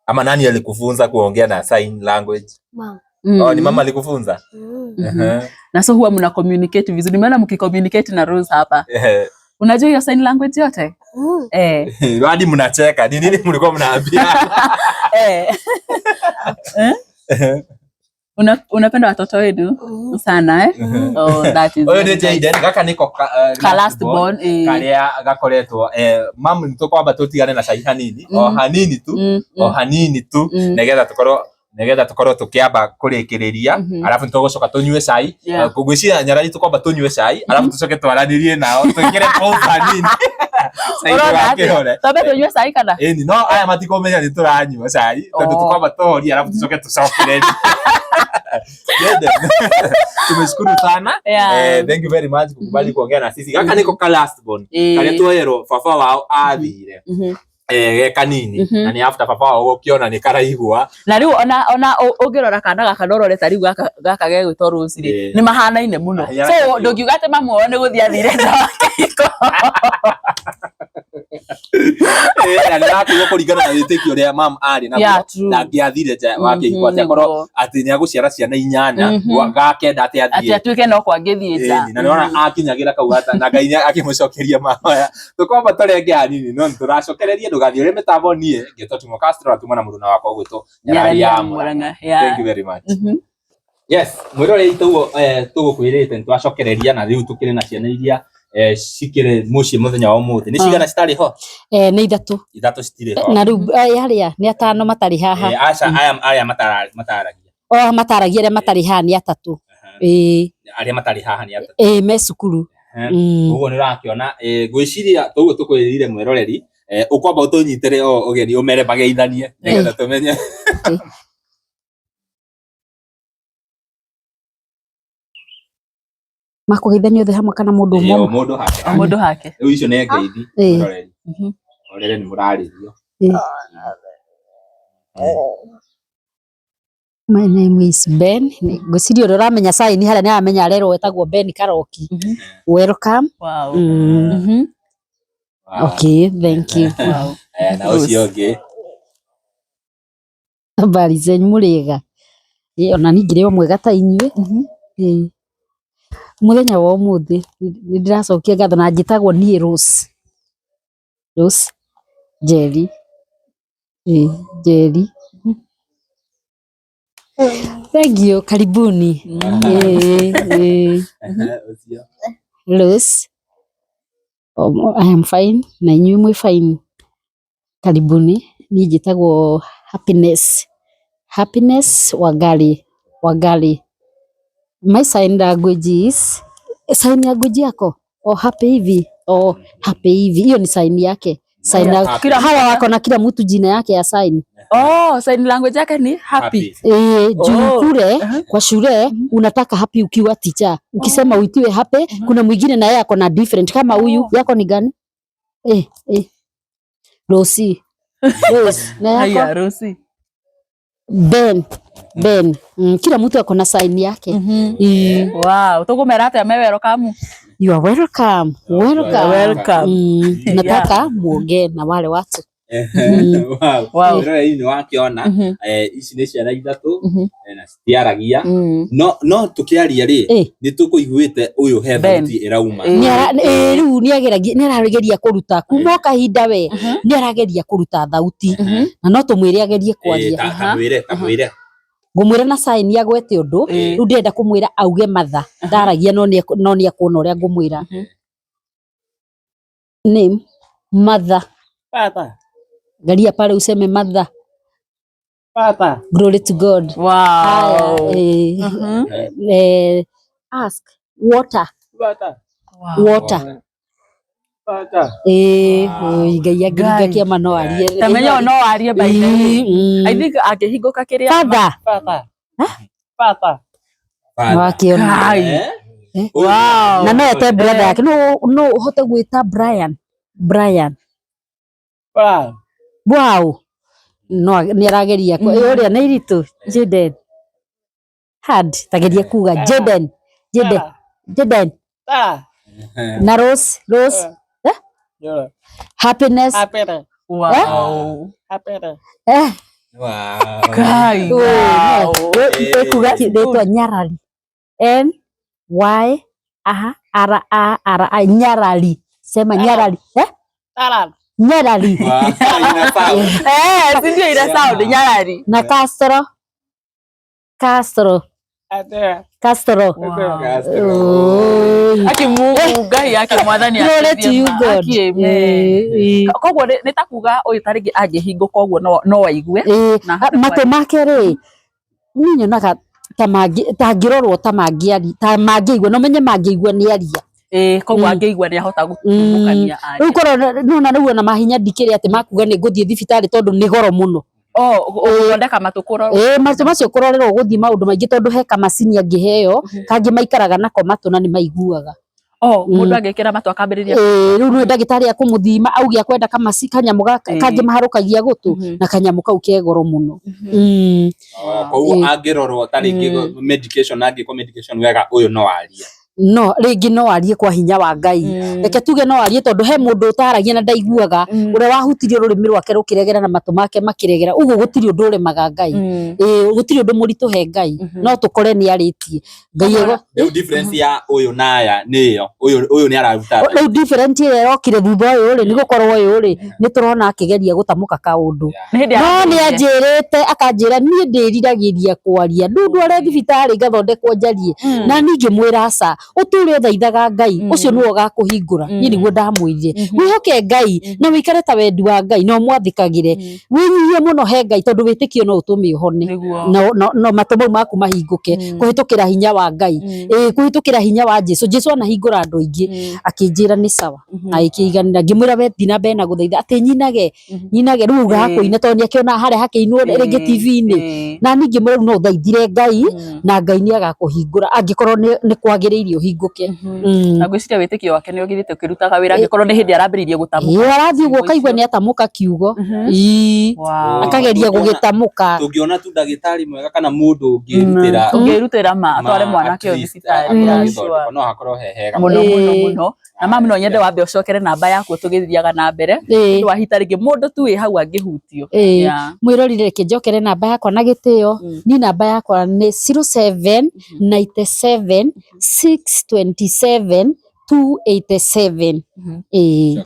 Ama nani alikufunza kuongea na sign language? Mama. Oh, ni mama alikufunza? Mm. Na so huwa mna communicate vizuri. Nimeona mkicommunicate na Rose hapa. Unajua hiyo sign language yote? Mm. Hadi mnacheka. Ni nini mlikuwa mnaambia? Unapenda watoto wenu Mm. sana eh? Oh, that is Ũyũ nĩ very nice. Jaden, gaka nĩko Ka last born, karĩa gakoretwo, mamu nĩ tũkwamba tũtigane na cai hanini, o hanini tu, o hanini tu, nĩgetha tũkorwo tũkĩamba kũrĩkĩrĩria, arabu nĩtũgũcoka tũnyue cai. Ngwĩciria Nyarari tũkwamba tũnyue cai, arabu tũcoke twaranĩrie nao twĩkĩre pause hanini cai Ũrona atĩa? tũgakĩhore. Twambe tũnyue cai kana? Ĩni, no aya matikũmenya nĩ tũranyua cai tondũ tũkwamba tũhorie arabu tũcoke tũcokererie. Jaden, tumeshukuru sana. Thank you very much kukubali kuongea na sisi. Gaka niko ka last born karĩa twerwo baba wao athire ge kanini, na nĩ after baba wao gũkĩona nĩ karaigua. Na rĩu ona ũngĩrora kana gaka no ũrore ta rĩu gaka gegwĩtwo Rose rĩ, nĩ mahanaine mũno. So ndũngiuga atĩ mamu wao nĩ gũthiĩ athire nja wa kĩhiko. Na nĩ arakiuga kũringana na wĩtĩkio ũrĩa mam arĩ naguo, ndangĩathire nja wa kĩhiko atĩ akorwo atĩ nĩ agũciara ciana inyanya, gakenda atĩ Atĩ athiĩ atuĩke no kwangĩthiĩ nja. Ĩni, na nĩwona akinyagĩra kau gata na Ngai nĩ akĩmũcokeria mahoya. Tũkwamba tũrenge hanini no nĩtũracokereria, ndũgathiĩ ũrĩ mĩtambo. Niĩ ngĩtwo Timo Castro na tuma na mũruna wakwa ũgwĩtwo Nyarari ya Mũrang'a. Thank you very much. Yes, mwĩroreri, tũguo tũgũkwĩrĩte nĩtwacokereria na rĩu tũkĩrĩ na ciana iria cikĩrĩ mũciĩ mũthenya wa ũmũthĩ. Nĩ cigana citarĩ ho? Nĩ ithatũ. Ithatũ citirĩ ho. Na rĩu harĩa nĩ atano matarĩ haha. Aca, aya aya mataragia. O mataragia, arĩa matarĩ haha nĩ atatũ. Ĩĩ. Arĩa matarĩ haha nĩ atatũ. Ĩĩ, me cukuru. Ũguo nĩ ũrakĩona, ngwĩciria tũguo tũkwĩrire mwĩroreri, ũkwamba ũtũnyitĩre o ũgeni ũmere mageithanie nĩgetha tũmenye. Makũgeithania othe hamwe kana mũndũ Ĩĩ, ũmwe? o mũndũ hake. O mũndũ hake. Rĩu icio nĩ ngeithi. Ĩĩ. Mwĩroreri. Orere nĩ mũrarĩrio. Ĩĩ. My name is Ben. Ngwĩciria ũrĩa ũramenya sign harĩa nĩ aramenya arerwo wetagwo Ben Karoki. Welcome. Wow. Wow. Okay, thank you. Wow. Na ũcio ũngĩ. Habari zenyu mũrĩega? Ĩĩ ona niĩ ngĩrĩ o mwega ta inyuĩ. Ĩĩ. Mũthenya wa ũmũthĩ nĩ ndĩracokia ngatho na njĩtagwo niĩ Rose. Rose Njeri. Ĩĩ Njeri. Thank you, karibuni. Ĩĩ, ĩĩ. Ũcio. Rose. I am fine na inyuĩ mwĩ fine. Karibuni. Niĩ njĩtagwo Happiness. Happiness Wangari. Wangari. My sign language is sign language yako o happy hivi o happy hivi, hiyo ni sign yake. Sign Happy. Kila hawa wako na kila mtu jina yake ya sign. Oh, sign language yake ni happy. Eh, juu Oh. kule kwa shule unataka happy ukiwa teacher. Ukisema uitiwe happy, kuna mwingine na yeye ako na different kama huyu. Yako ni gani? Eh, eh. Rosie. Rose. Na yako? Haya, Rosie. Ben. Ben. Kila mtu ako na sign yake. Wow, tukumera atia me welcome. You are welcome. Welcome. Welcome. Nataka muongee na wale watu. Wow. Wow. Mwĩroreri nĩ wakĩona ici nĩ ciana ithatũ na citiaragia no no tũkĩaria rĩ nĩ tũkũiguĩte ũyũ he Ben. thauti ĩrauma. Rĩu nĩ arageria kũruta kuma o kahinda we nĩ arageria kũruta thauti na no tũmwĩre agerie kwaria. Tamwĩre tamwĩre. Ngũmwĩra na sign agwete ũndũ rĩu ndĩrenda kũmwĩra auge matha ndaragia no nĩ ekuona ũrĩa ngũmwĩra. Name mother. Baba. Angalia pale useme mother. Baba. Glory to God. Wow. Ask water. Water. Wow. Water. Water. Ngai angĩringa kĩama no arie. Tamenya no arie by the way. I think angĩhingũka kĩrĩa Father. Baba. Baba. Nĩwakĩona. Wow. Na no ete brother yake. No no ũhote gwĩta Brian. Brian. Wow. Wow. No nĩ arageria. Ũrĩa nĩ iritũ. Jaden. Hard. Tageria kuga Jaden. Jaden. Jaden. Na Rose. Rose. Happiness. Happiness. Wow. Happiness. Wow. Kai. Wow. Ekuga rĩtwa Nyarari. N Y A R A R I Nyarari. Sema Nyarari. Eh? Nyarari. Nyarari. Wow. Ina sound. Eh, si ndio ina sound Nyarari. Na Castro. Castro. Castro. Wow. Castro. Aki Mungu Ngai yake mwathani Glory to you God. Aki amen. Koguo nĩ ta kuga ũyũ ta rĩngĩ angĩhingũka ũguo no aigue. Matũ make rĩ niĩ nyonaga ta mangĩrorwo ta mangĩaria ta mangĩigua no menye mangĩigua nĩ aria. Koguo angĩigua nĩ ahota gũtumũkania arie. Rĩu korwo nona rĩu ona mahinya ndikĩrĩ atĩ makuga nĩ ngũthiĩ thibitarĩ tondũ nĩ goro mũno. Oh, gũthondeka matũ kũrorwo. Matũ macio kũrorerwo gũthiĩ maũndũ maingĩ tondũ he kamacini angĩheo kangĩ maikaraga nako matũ na nĩ maiguaga. Oh, mũndũ angĩkĩra matũ akambĩrĩria. Rĩu nĩ ndagĩtarĩ akũmũthima auge akwenda kamaci kanyamũ kangĩ maharũkagia gũtũ na kanyamũ kau ke goro mũno. Koguo angĩrorwo ta rĩngĩ medication angĩkwo medication wega ũyũ no arie. No rĩngĩ no arie kwa hinya wa Ngai. Reke tuge no arie tondũ he mũndũ ũtaragia na ndaiguaga ũrĩa wahutirie rũrĩmĩ rwake rũkĩregera na matũ make makĩregera ũguo gũtirĩ ũndũ ũremaga Ngai. Gũtirĩ ũndũ mũritũ he Ngai. No tũkore nĩ arĩtie Ngai. Rĩu difference ya ũyũ na aya nĩ ĩyo ũyũ nĩ araruta. Rĩu difference ĩrĩa ĩrokire thutha ũyũ rĩ nĩ gũkorwo ũyũ rĩ nĩ tũrona akĩgeria gũtamũka kaũndũ. No nĩ anjĩrĩte akanjĩra niĩ ndĩriragĩria kwaria ndundware thibitarĩ ngathondekwo njarie na niĩ ngĩmwĩra aca ũtũre ũthaithaga Ngai ũcio nĩwe ũgakũhingũra. Niĩ nĩguo ndamwĩrire wĩhoke Ngai na wĩikare ta wendi wa Ngai na ũmwathĩkagĩre wĩnyihie mũno he Ngai tondũ wĩtĩkio no ũtũme ũhone no matũ mau maku mahingũke kũhĩtũkĩra hinya wa Ngai kũhĩtũkĩra hinya wa Jesu. Jesu anahingũra andũ aingĩ akĩnjĩra nĩ sawa na ĩkĩiganĩra ngĩmwĩra we thiĩ na mbere na gũthaitha atĩ nyinage nyinage rĩu ugaga kũina tondũ nĩakĩona harĩa hakĩinwo rĩngĩ TV-inĩ na niĩ ngĩmwĩra rĩu no ũthaithire Ngai na Ngai nĩ agakũhingũra angĩkorwo nĩ kwagĩrĩire nginya ũhingũke. Na ngwĩciria wĩtĩkio wake nĩ ũgĩthiĩte ũkĩrutaga wĩra angĩkorwo nĩ hĩndĩ arambĩrĩirie gũtamũka. Ĩĩ arathiĩ ũguo ũkaigua nĩ atamũka kiugo. Ĩĩ. Akageria gũgĩtamũka. Tũngĩona tu ndagĩtarĩ mwega kana mũndũ ũngĩrutĩra ũngĩrutĩra ma atware mwanake ũyũ thibitarĩ. No hakorwo he hega mũno mũno mũno. Na mami no nyende wambe ũcokere namba yaku tũgĩthiaga na mbere. Nĩ wahita rĩngĩ mũndũ tu wĩ hau angĩhutio. Mwĩrorire reke njokere namba yakwa na gĩtĩo. Niĩ namba yakwa nĩ 07 97 627 287. Ĩĩ.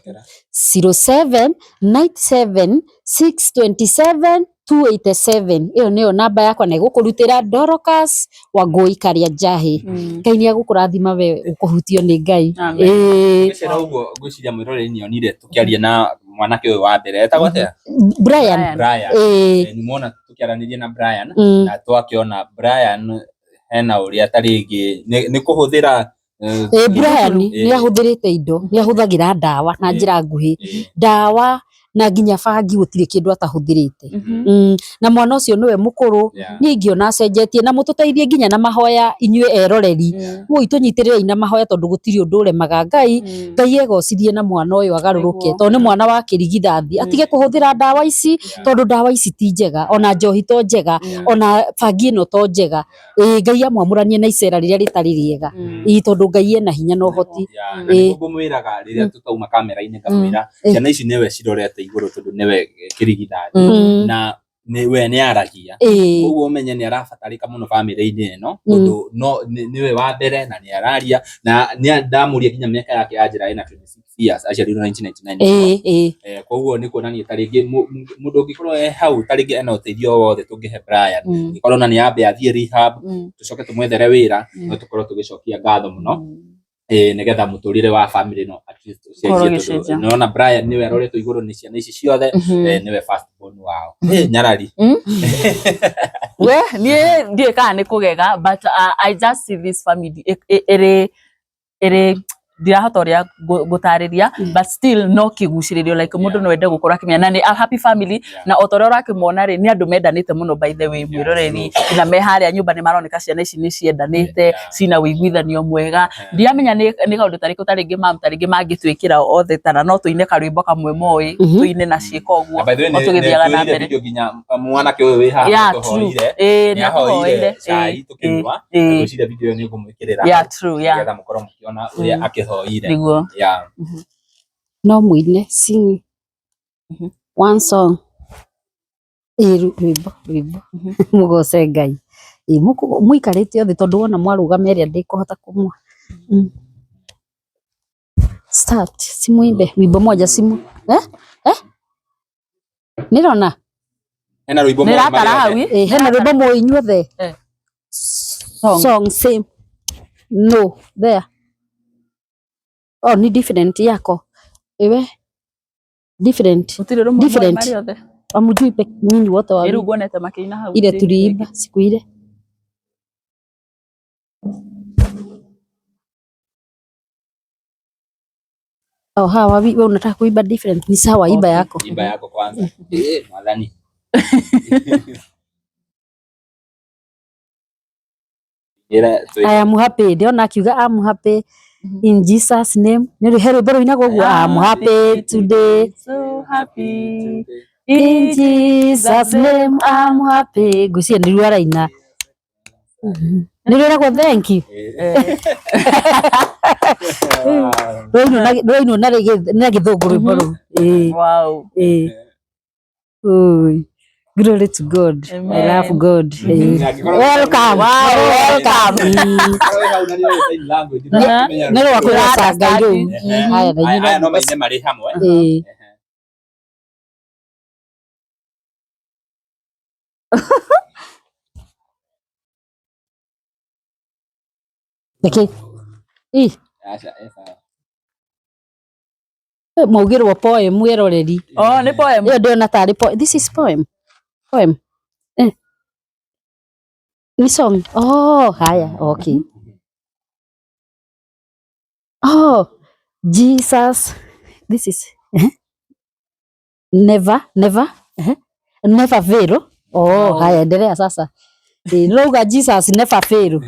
07 97 627 287. Ĩyo nĩyo namba yakwa na ĩgũkũrutĩra Dorcas Wangũi Karia Njahĩ. Ngai nĩ egũkũrathima we ũkũhutio nĩ Ngai. Ĩĩ. Ngĩcera ũguo ngwĩciria mwĩroreri nĩ onire tũkĩaria na mwanake ũyũ wa mbere etagwo atĩa? Brian. Brian. Ĩĩ. Nĩ muona tũkĩaranĩria na Brian na twakĩona Brian hena ũrĩa ta rĩngĩ nĩ kũhũthĩra. Brian nĩ ahũthĩrĩte indo, nĩ ahũthagĩra ndawa na njĩra nguhĩ, ndawa na nginya bangi gũtirĩ kĩndũ atahũthĩrĩte. Na mwana ũcio nĩwe mũkũrũ, niĩ ingĩona acenjetie na mũtũteithie nginya na mahoya inyuĩ eroreri, woi tũnyitĩrĩrei na mahoya tondũ gũtirĩ ũndũ ũremaga Ngai, Ngai egocithie na mwana ũyũ agarũrũke tondũ nĩ mwana wa kĩrigithathi, atige kũhũthĩra ndawa ici tondũ ndawa ici ti njega, ona njohi to njega, ona bangi ĩno to njega. Ĩĩ Ngai amwamũranie na icera rĩrĩa rĩtarĩ rĩega. Ĩĩ tondũ Ngai ena hinya na ũhoti. Na nĩguo ngũmwĩraga rĩrĩa tũtauma kamera-inĩ ngamwĩra ciana ici nĩwe cirorete igũrũ tondũ nĩwe kĩrigithathi na we nĩ aragia, koguo ũmenye nĩ arabatarĩka mũno bamĩrĩ-inĩ ĩno tondũ no nĩwe wa mbere na nĩ araria na ndamũria nginya mĩaka yake anjĩra ena 26 years, aciarirwo 1999. Koguo nĩ kuonania ta rĩngĩ mũndũ ũngĩkorwo e hau ta rĩngĩ ena ũteithio wothe tũngĩhe Brian, angĩkorwo ona nĩ ambe athiĩ rehab tũcoke tũmwethere wĩra, no tũkorwo tũgĩcokia ngatho mũno nĩgetha mũtũrĩre wa family no at least ũcenjie, tondũ nĩwona Brian nĩwe aroretwo igũrũ nĩ ciana ici ciothe, nĩwe first born wao. Nyarari. We niĩ ndiũĩ kana nĩ kũgega but I just see this family ĩrĩ ĩrĩ ndirahota ũrĩa ngũtarĩria but still no kĩgucĩrĩrio like mũndũ no ende gũkorwo akĩmenya na nĩ a happy family na o ta ũrĩa ũrakĩmona rĩ nĩ andũ mendanĩte mũno by the way mwĩroreri na me harĩa nyũmba nĩ maroneka ciana ici nĩ ciendanĩte cina ũiguithanio mwega ndiramenya nĩ kaũndũ tarĩkũ ta rĩngĩ mam ta rĩngĩ mangĩtwĩkĩra othe tana no tũine karwĩmbo kamwe moĩ tũine na ciĩko ũguo o tũgĩthiaga na mbere. Nginya mwanake ũyũ wĩ haha nĩatũhoire, nĩahoire cai tũkĩnyua, ngwĩciria video ĩyo nĩ ngũmwĩkĩrĩra nĩgetha mũkorwo mũkĩona ũrĩa akĩhoire. Nĩguo. No mũine sing one song. Ĩĩ rwĩmbo rwĩmbo mũgoce Ngai. Ĩĩ mũikarĩte othe tondũ wona mwarũgama ĩrĩa ndĩkũhota kũmwa. Start simuimbe wimbo moja simu nĩrona Hena rwĩmbo Nĩratara hau? Ĩĩ hena rwĩmbo mũĩ inyuothe. Song same. No there. Oh ni different yako. Ewe different. Different. Amujui pe nyinyi wote wawili. Rĩu nguonete makĩina hau. Ile tuliimba siku ile. Oh, hawa wewe unataka kuimba different. Ni sawa, imba yako. Imba yako kwanza. Mwathani. I am happy. Ndiona akiuga I'm happy in Jesus name. Nĩ he rwĩmbo rũinagwo ũguo I'm happy today. So happy. In Jesus name I'm happy. Ngwĩciria nĩruo araina. Nĩ rwĩragwo thank you. Rũinwo na gĩthũngũ rwĩmbo rũu. Wow. Oi. Glory to God. I love God. Welcome. Welcome. Nĩ rwa kũgoca Ngai rũu. Haya na inyuĩ Aya no maine marĩ hamwe. Ĩĩ. Reke. Ĩ. Maugĩrwo poem mwĩroreri. Oh, nĩ poem. Ĩyo ndĩrona tarĩ poem. This is poem. Poem. Ni song. Oh, haya, okay. Oh, Jesus. This is never, never, never fail. Oh, haya, endelea sasa. Nĩrauga Jesus never fail.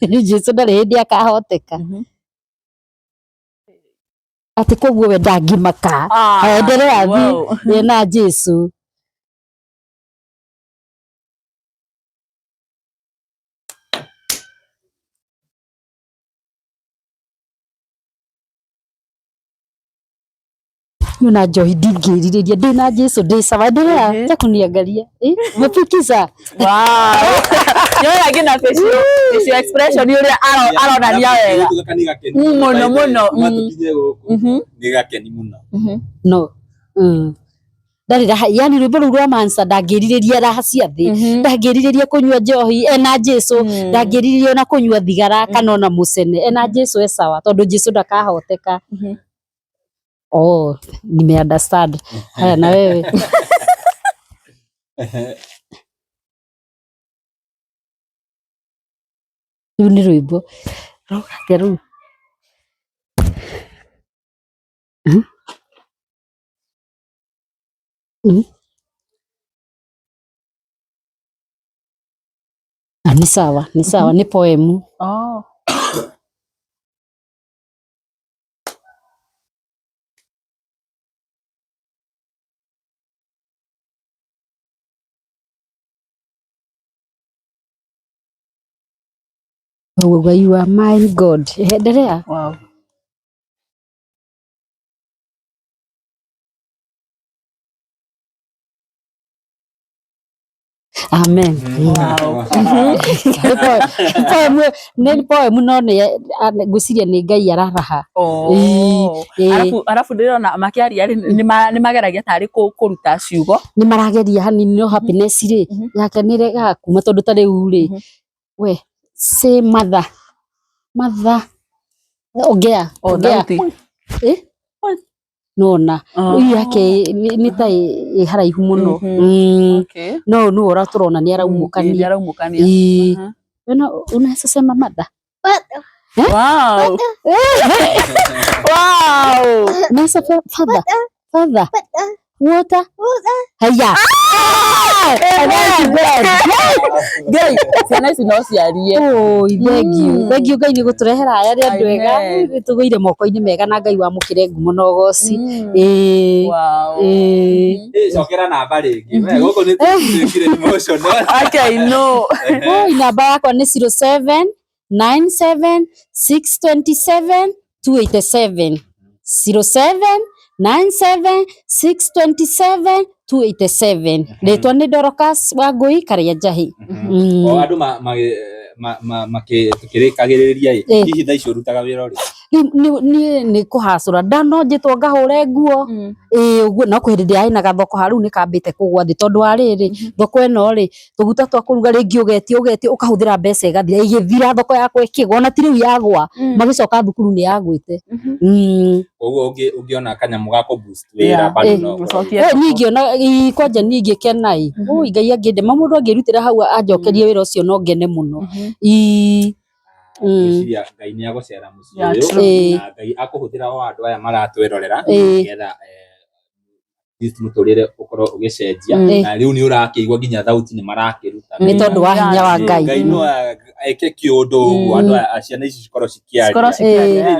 Jesu ndarĩ hĩndĩ akahoteka. Atĩ koguo we ndangĩmaka. Aendelee athiĩ na Jesu. Niĩ ona njohi ndingĩrirĩria ndĩ na Jesu ndĩ sawa, endelea acha kuniangalia. Umefikisha. Nĩwona nginya facial expression ũrĩa aronania wega. Mũno mũno. Tũkinye gũkũ nĩ gakeni mũno. No. Ndarĩ raha, yani rwĩmbo rũu rwa Mansa ndangĩrirĩria raha cia thĩ, ndangĩrirĩria kũnyua njohi ena Jesu, ndangĩrirĩria ona kũnyua thigara kana ona mũcene ena Jesu e sawa, tondũ Jesu ndakahoteka. Oh, nime understand. Haya na wewe. Rĩu nĩ rwĩmbo rauga atĩa rũu? Ah, ni sawa, ni sawa, ni poemu. Oh. Ũguo you are my God. Endelea. Wow. Amen. Wow. Poemu nĩ poemu no nĩ ngwĩciria nĩ Ngai araraha. Oh. Arabu ndĩrona makĩaria rĩ nĩ mageragia tarĩ kũruta ciugo. Nĩ marageria hanini no happiness rĩ yake nĩ ĩregaga kuma tondũ ta rĩu rĩ we say mother mother ongea ongea nona ũyũ yake nĩ ta ĩ haraihu mũno. No nũ ũrĩa tũrona nĩ araumũkania. Unaweza sema mother? Wow. Wow. Unaweza father? Father. Water. Haya. Ngai, ciana ici no ciarie. Oi, thank you. Thank you Ngai nĩ gũtũrehera aya nĩ andũ ega. Tũgũire moko-inĩ mega na Ngai wamũkĩre ngumo na ũgoci. Cokera namba rĩngĩ. We gũkũ nĩ tũtuĩkire emotional. Okay, no. Oi, namba yakwa nĩ 07 97 627 287. 07 97 627 287. Rĩtwa nĩ Dorcas Wangui Karia Njahi. O andũ tukĩrĩkagĩrĩria ĩ hihi thaa ici ũrutaga wĩra ũrĩkũ? Niĩ nĩ kũhacũra ndano njĩtwo ngahũre nguo ĩĩ ũguo, no kwĩ hĩndĩ ndĩrarĩ na gathoko ha rĩu nĩ kambĩte kũgwa thĩ tondũ wa rĩrĩ thoko ĩno rĩ tũguta twa kũruga rĩngĩ ũgetio ũgetio ũkahũthĩra mbeca ĩgathira ĩgĩthira thoko yakwa ĩkĩgwa ona ti rĩu yagwa magĩcoka thukuru nĩ yagwĩte. Koguo ũngĩona kanyamũ ga kũ boost wĩra bado no niĩ ingĩona kwanja niĩ ingĩkena ĩ oi Ngai angĩndema mũndũ angĩrutĩra hau anjokerie wĩra ũcio no ngene mũno. Ngwĩciria Ngai nĩ agũcera mũciĩ ũyũ na Ngai akũhũthĩra o andũ aya maratwĩrorera nĩgetha mũtũrĩre ũkorwo ũgĩcenjia na rĩu nĩ ũrakĩigua nginya thauti nĩ marakĩruta nĩ tondũ wa hinya wa Ngai. Ngai no eke kĩũndũ ũguo andũ aya ciana ici cikorwo cikĩaria.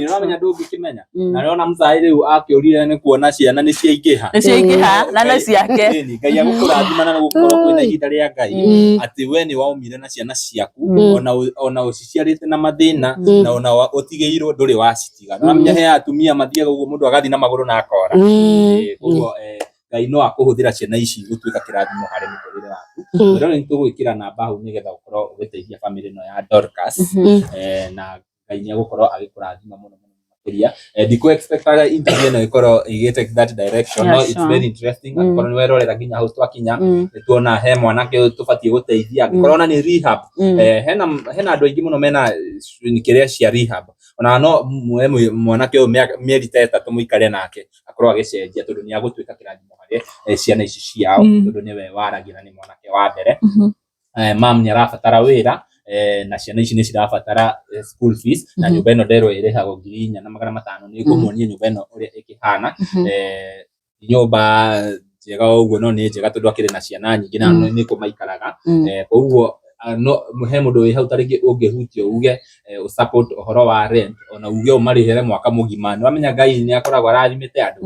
Nĩ ũramenya ndũngĩkĩmenya na nĩwona mũcai rĩu akĩũrire nĩ kuona ciana nĩ ciaingĩha. Nĩ ciaingĩha na nĩ ciake. Ngai agũkũrathima na gũkorwo kwĩna ihinda rĩa Ngai atĩ we nĩ waumire na ciana ciaku ona ũciciarĩte na mathĩna na ona ũtigĩirwo ndũrĩ wacitiga. Nĩũramenya he atumia mathiaga ũguo mũndũ agathiĩ na magũrũ na akora. Koguo Ngai no akũhũthĩra ciana ici gũtuĩka kĩrathimo harĩ mũtũrĩre waku. Rĩu nĩ tũgwĩkĩra namba hau nĩgetha ũkorwo ũgĩteithia bamĩrĩ ĩno ya Dorcas na Ngai nĩ agũkorwo agĩkũrathima mũno mũno makĩria. Ndikũ expectaga interview ĩno ĩkorwo ĩgĩ take that direction, no it's very interesting. Angĩkorwo nĩ werorera nginya hau twakinya nĩ tuona he mwanake ũyũ tũbatiĩ gũteithia angĩkorwo ona nĩ rehab. Hena andũ aingĩ mũno mena kĩrĩa cia rehab ona no muoe mwanake ũyũ mĩeri ta ĩtatũ mũikare nake akorwo agĩcenjia tondũ nĩ agũtuĩka kĩrathimo harĩ ciana ici ciao tondũ nĩwe waragia na nĩ mwanake wa mbere. Mam nĩ arabatara wĩra na ciana ici nĩ cirabatara school fees na nyũmba ĩno nderwo ĩrĩhagwo 4,500 nĩ ngũmuonia nyũmba ĩno ũrĩa ĩkĩhana. Nyũmba njega ũguo no nĩ njega tondũ akĩrĩ na ciana nyingĩ na nĩ kũ maikaraga. Koguo No he mũndũ wĩ hau tarĩngĩ ũngĩhutio uge support ũhoro wa rent, ona uge ũmarĩhĩre mwaka mũgima, nĩ wamenya Ngai nĩ akoragwo arathimĩte andũ.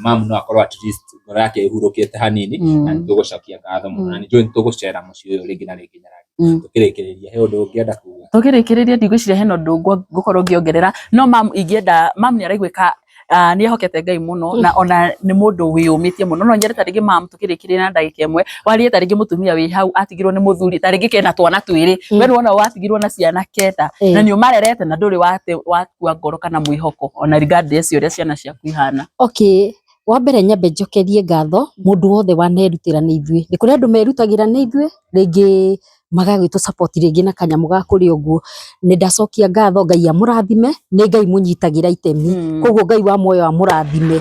Mamu no akorwo at least ngoro yake ĩhurũkĩte hanini, na nĩ tũgũcokia ngatho mũno, na nĩ njũĩ nĩ tũgũcera mũciĩ ũyũ rĩngĩ na rĩngĩ. Nyarari, tũkĩrĩkĩrĩria, he ũndũ ũngĩenda kuga? Tũkĩrĩkĩrĩria, ndigwĩciria hena ũndũ ngũkorwo ngĩongerera, no mam, ingĩenda, mam nĩ araiguĩka nĩ ehokete Ngai mũno, na ona nĩ mũndũ wĩyũmĩtie mũno. No nyende tarĩngĩ, mam, tũkĩrĩkĩrĩria na ndagĩka ĩmwe, warie tarĩngĩ mũtumia wĩ hau atigirwo nĩ mũthuri, tarĩngĩ kena twana twĩrĩ. We nĩwona watigirwo na ciana 9 na nĩ ũmarerete na ndũrĩ wakua ngoro kana mwĩhoko, ona regardless ũrĩa ciana ciaku ihana. Okay, wa mbere nyambe njokerie ngatho mũndũ wothe wanerutĩra nĩ ithuĩ. Nĩ kũrĩ andũ merutagĩra nĩ ithuĩ, rĩngĩ magagĩtũ support rĩngĩ na kanyamũ ga kũrĩa ũguo. Nĩ ndacokia ngatho, Ngai amũrathime, nĩ Ngai mũnyitagĩra itemi, koguo Ngai wa muoyo amũrathime.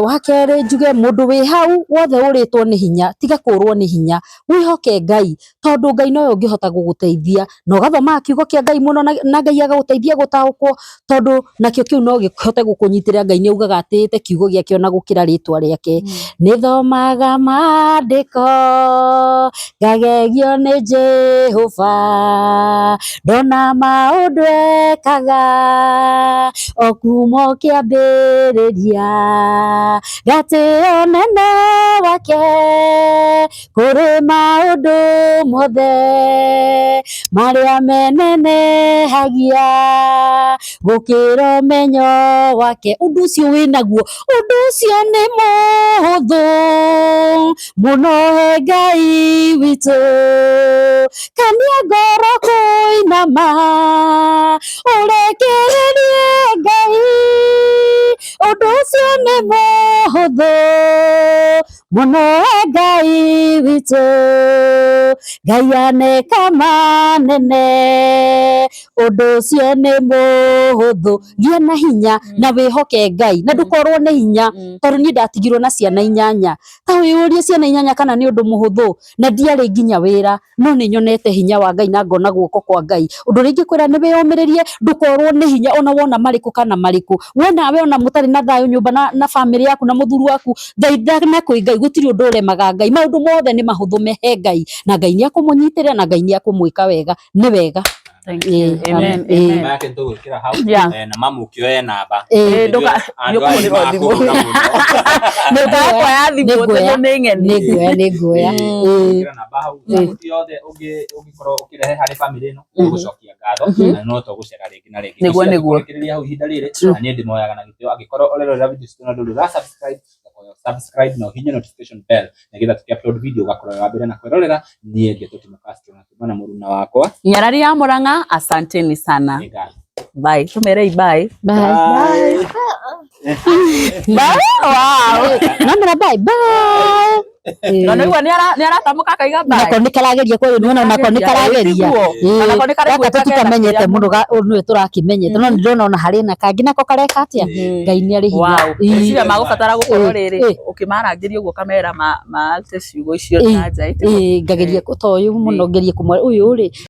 Wa kerĩ njuge mũndũ wĩ hau wothe ũrĩtwo nĩ hinya, tiga kũrwo nĩ hinya, wĩhoke Ngai, tondũ Ngai nowe ũngĩhota gũgũteithia, na ũgathomaga kiugo kĩa Ngai mũno, na Ngai agagũteithia gũtaũkwo, tondũ nakĩo kĩu no gĩhote gũkũnyitĩrĩra. Ngai nĩ augaga atĩĩte kiugo gĩake ona gũkĩra rĩtwa rĩake. Nĩ thomaga maandĩko, ngagegio nĩ Jehova, ndona maũndũ ekaga o kuma o kĩambĩrĩria, ngatĩo nene wake kũrĩ maũndũ mothe marĩa menenehagia gũkĩra ũmenyo wake. Ũndũ ũcio wĩnaguo, ũndũ ũcio nĩ mũhũthũ mũno he Ngai witũ, kania ngoro kũinama ũrekererie Ngai, ũndũ ũcio nĩ mũhũthũ mũno he Ngai witũ. Ngai aneka manene, ũndũ ũcio nĩ mũhũthũ. Gĩa na hinya na wĩhoke Ngai na ndũkorwo nĩ hinya, tondũ niĩ ndatigirwo na ciana 8. Ta wĩyũrie, ciana 8 kana nĩ ũndũ mũhũthũ? Na ndiarĩ nginya wĩra, no nĩ nyonete hinya wa Ngai na ngona guoko kwa Ngai. Ũndũ ũrĩa ingĩkwĩra nĩ wĩyũmĩrĩrie, ndũkorwo nĩ hinya ona wona marĩkũ kana marĩkũ. We nawe ona mũtarĩ na thayũ nyũmba na bamĩrĩ yaku na mũthuri waku, thaithana na kwĩ Ngai, gũtirĩ ũndũ ũremaga Ngai. Maũndũ mothe nĩ mahũthũ mehe Ngai, na Ngai nĩ akũmũnyitĩrĩra, na Ngai nĩ akũmwĩka wega. Nĩ wega. Thank you. Amen. Amen. Namba yake nĩtũgwĩkĩra hau. Na mamu ũkĩoye namba. Nĩ Andũ aya ũkũhũrĩrwo thimũ. nĩmakũhũra mũno. Ndũkakuoya thimũ Nĩnguoya. tondũ nĩ ng'eni. Nĩ nguoya, nĩ nguoya. Gwĩkĩra namba hau, support yothe ũngĩkorwo ũkĩrehe harĩ family ĩno, tũgũcokia ngatho, na no tũgũcera rĩngĩ na rĩngĩ. Nĩguo, nĩguo. Tũkĩrĩkĩrĩria hau ihinda rĩrĩ, na niĩ ndĩmoyaga na gĩtĩo. Angĩkorwo ũrerorera video citũ na ndũrĩ ũra subscribe, subscribe na ũhihinye notification bell, nĩgetha tũkĩ upload video ũgakorwo wĩ wa mbere na kwĩrorera. Niĩ ngetwo Timo Castro, na tuma na mũruna wakwa Nyarari ya Murang'a, asanteni sana. Nĩ ngatho. Bye. Tumerei bye. Bye. Bye. Wow. Namera bye bye. Na nĩguo nĩ aratamũka akaiga bye. Nako nĩ karageria kwario, nĩwona nako nĩ karageria. Tiguo. Nako nĩ karaigua Gaka tũtikamenyete mũno, nĩwe tũrakĩmenyete, no nĩ ndĩrona ona harĩ na kangĩ nako kareka atĩa. Ngai nĩ arĩ hinya. Wow. Ngwĩciria magũbatara gũkorwo rĩrĩ ũkĩmarangĩria ũguo kamera maate ciugo icio na nja. Ngageria ta ũyũ mũno, ngerie kũmwa ũyũ rĩ.